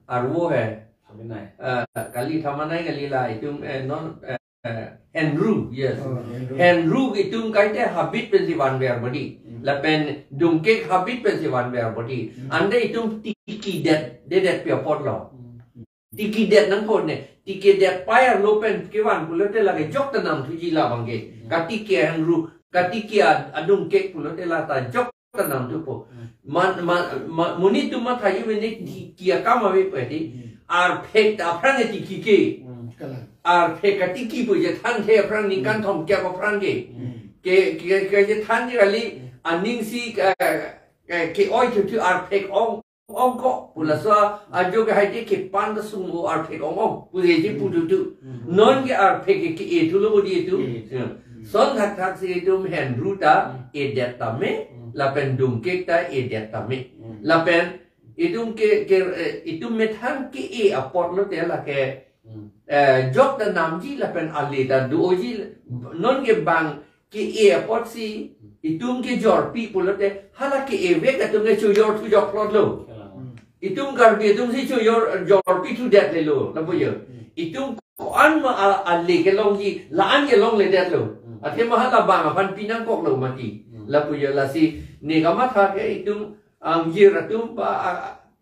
arvo he, Sabi nai. eh, kali thamanai kali la, itum, eh, non, eh, eh, henru, yes. Oh, henru. Henru itum kaite habit pensi vanver bodi. Hmm. Lapen dungkek habit pensi vanver bodi. Hmm. Ante itum tikidet, dedet pi apotlo. Hmm. Tikidet nangkok ne, tikidet payar lo pen kevan pulote lake jok ta namthuji labang ke. Hmm. Katiki henru, katiki ad-, adungkek pulote la ta jok ta namthupo. Hmm. Man, man, man, monit atum mathaji mene tiki akam ave pu hedi. Hmm. Arphek ta aphrang tiki ke. Hmm. Kalang. Arphek katiki pu je thanthe aphrang ningkan Hmm. thomkep aphrang ke. Hmm. Ke, ke, ke je than je kali Hmm. aning si, eh, eh, ke-oi thuthu arphek ong, ongkok. Pu laso ajo ke hai te kepan ta sung o arphek ong ong. Pu je je Hmm. pu thuthu. Hmm. Non ke arphek ke, ke-e thulo bodi itum. Hmm. Hmm. Son thakthak si itum henru ta Hmm. edet tame, Hmm. lapen dungkek ta edet tame. Hmm. Lapen itum ke, ke, eh, itum methang ke-e apotlo te lake, Hmm. eh, jok ta namji lapen ale ta do-oji, non ke bang ke-e apotsi itum kejorpi pulote hala ke-e vek atum ke chojor thujok plotlo. Kalang. Hmm. Itum Karbi atum si chojor, jorpi thudetlelo, lapu ya. Hmm. Itum ko-an ma a, ale kelongji, la-an kelongledetlo. Hmm. Athema hala bang aphan pinangkoklo mati. Hmm. Lapu jo lasi ne kamatha ke itum angjir atum ba, a,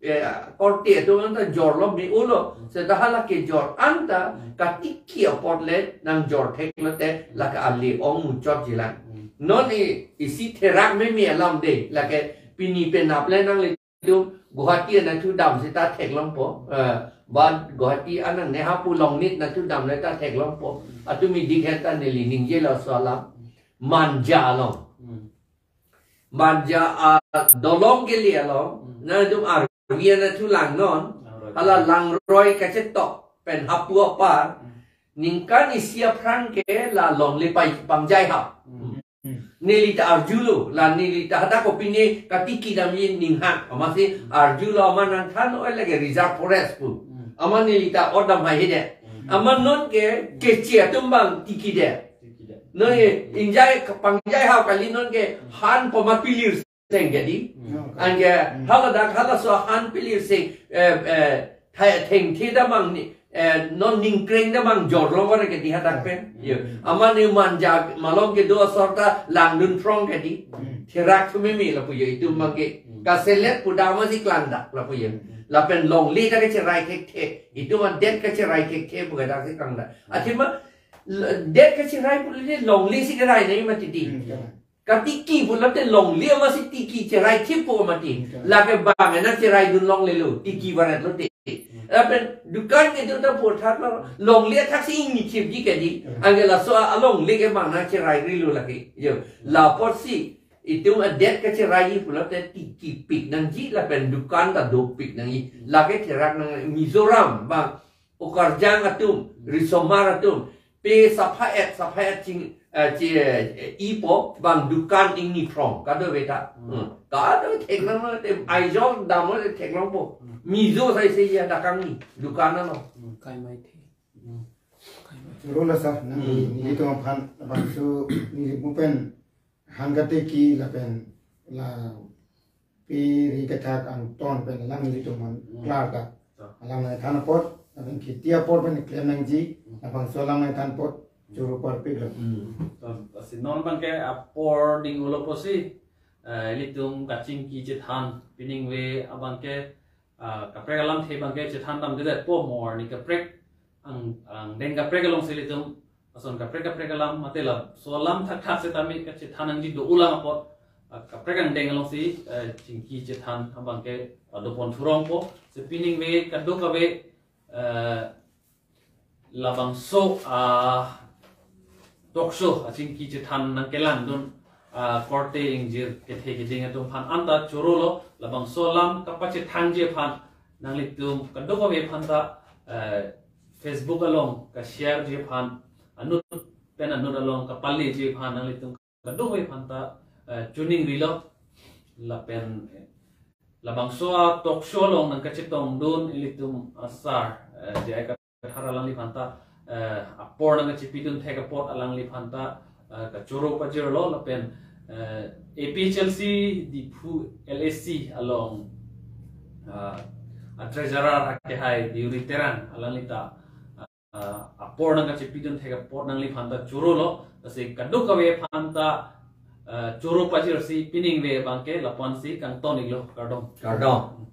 eh, korte atum anta jorlo me-olo. Hmm. Seta hala kejor anta Hmm. katiki apot le nangjor theklote lake ale ong muchotji lang. Hmm. Non i, isi therak meme alam de, lake pini penap le nanglitum Guwahati anatthu dam seta theklongpo. Eh, ba Guwahati anang ne hapu Longnit anatthu dam le ta theklongpo. Atumi dik heta neli ningjelo laso alam. Manja along. Hmm. Manja a dolong kele along. Hmm. Nangtum arvi anatthu langnon. Langroi. Hala Langroi kachetok pen hapu apar. Hmm. Ningkan isi aphrang ke la longle pai pangjai hap. Hmm. Hmm. Neli ta arjulo, la neli ta hadak kopine katiki damji ninghang. Amatsi Hmm. arjulo amat nangthan oi lake reserve forest pu. Hmm. Amat neli ta odam hai hede. Hmm. Amat non ke keche atum bang tiki de. Tiki de. Non ke Hmm. ingjai ke pangjai hap kali non ke Hmm. han pu amat pilir seng kedi. Hmm. Anke Hmm. hala dak halaso han pilir seng, eh, eh, thai thengthe damang ni, eh, non ningkreng damang jorlo kore kedi hadak pen. Hmm. Yo. Amat ne Manja malom kedo asor ta langdun phrong kedi. Hmm. Therak thu meme lapu jo itum abang ke. Hmm. Kaselet pu dam amatsi klangdak lapu jo. Hmm. Lapen longle ta kacherai thekthe. Itum adet kacherai thekthe pu kadang si klangdak. Athema l-, det kacherai pu le longle si kerai nangji mati di. Hmm, kerai. Katiki pulote longle amatsi tiki cherai thip pu mati. Hmm, kerai. Lake bang ena cherai dun longlelo, tiki varetlote. Hmm. Lapen dukan kedo ta pu thak lo, longle athak si ingni thipji kedi. Hmm. Anke laso a longle ke bang nangcherai rilo lake. Jo, lapotsi itum adet kacherai pulote tikipik nangji lapen dukan ta dopik nangji. Hmm. Lake therak nang Mizoram bang Ukarjang atum, Risomar atum, pe sapha-et, sapha-et ching, eh, chi, eh, ipo bang dukan ingni phrong, kadokave ta. Hmm. Hmm. Kadokave theklonglo te, Aizawl damlo te theklongpo. Hmm. Mizo sai se ya dakang ni, dukan ano. Hmm. Kai mai the. Hmm. Kai mai the. Choro la sir, nang Hmm. ni, nelitum aphan, bangso, neli mupen, han katiki lapen la pe ri kethak angton pen alang nelitum aphan Hmm. klardak. Sir. Alang nangthan apot, lapen kheti apor pen klem nangji, Hmm. labangso alang nangthan apot, choro parpiklo. Hmm. Sir, lasi non abang ke apor ding-olo pusi, eh, ilitum kachingki chethan, pining ave abang ke, ah, kaprek alamthe abang ke chethan damdedetpo mo arni kaprek ang, angdeng kaprek alongsi ilitum ason kaprek kaprek alam mate laso alam thakthak setame kachethan nangji do-olang apot, ah, kaprek angdeng alongsi, eh, chingki chethan abang ke, ah, dopon thurongpo. Si pining ave kadokave, eh, labangso, ah, talk show achingki chethan nangkelangdun, ah, korte ingjir kethe keding atum aphan anta chorolo, labangso alam kapachethangji aphan nanglitum kadokave aphanta, eh, Facebook along kashare ji aphan, anut pen anut along kapaleji aphan nanglitum kadokave aphanta, eh, choningri lo. Lapen, eh, labangso a talk show along nangkachetongdun ilitum asar, eh, J I Kathar alangliphanta, eh, apor nangkachepidun thek apot alangliphanta, eh, kachoro pajirlo lapen, eh, A P H L C Diphu L A C along, eh, a treasurer akehai Deuri Terang alanglita, eh, apor nangkachepidun thek apot nangliphanta chorolo, lasi kadokave aphanta, eh, choro pajirsi pining ave abang ke lapu-ansi kangton-iklo, kardom. Kardom.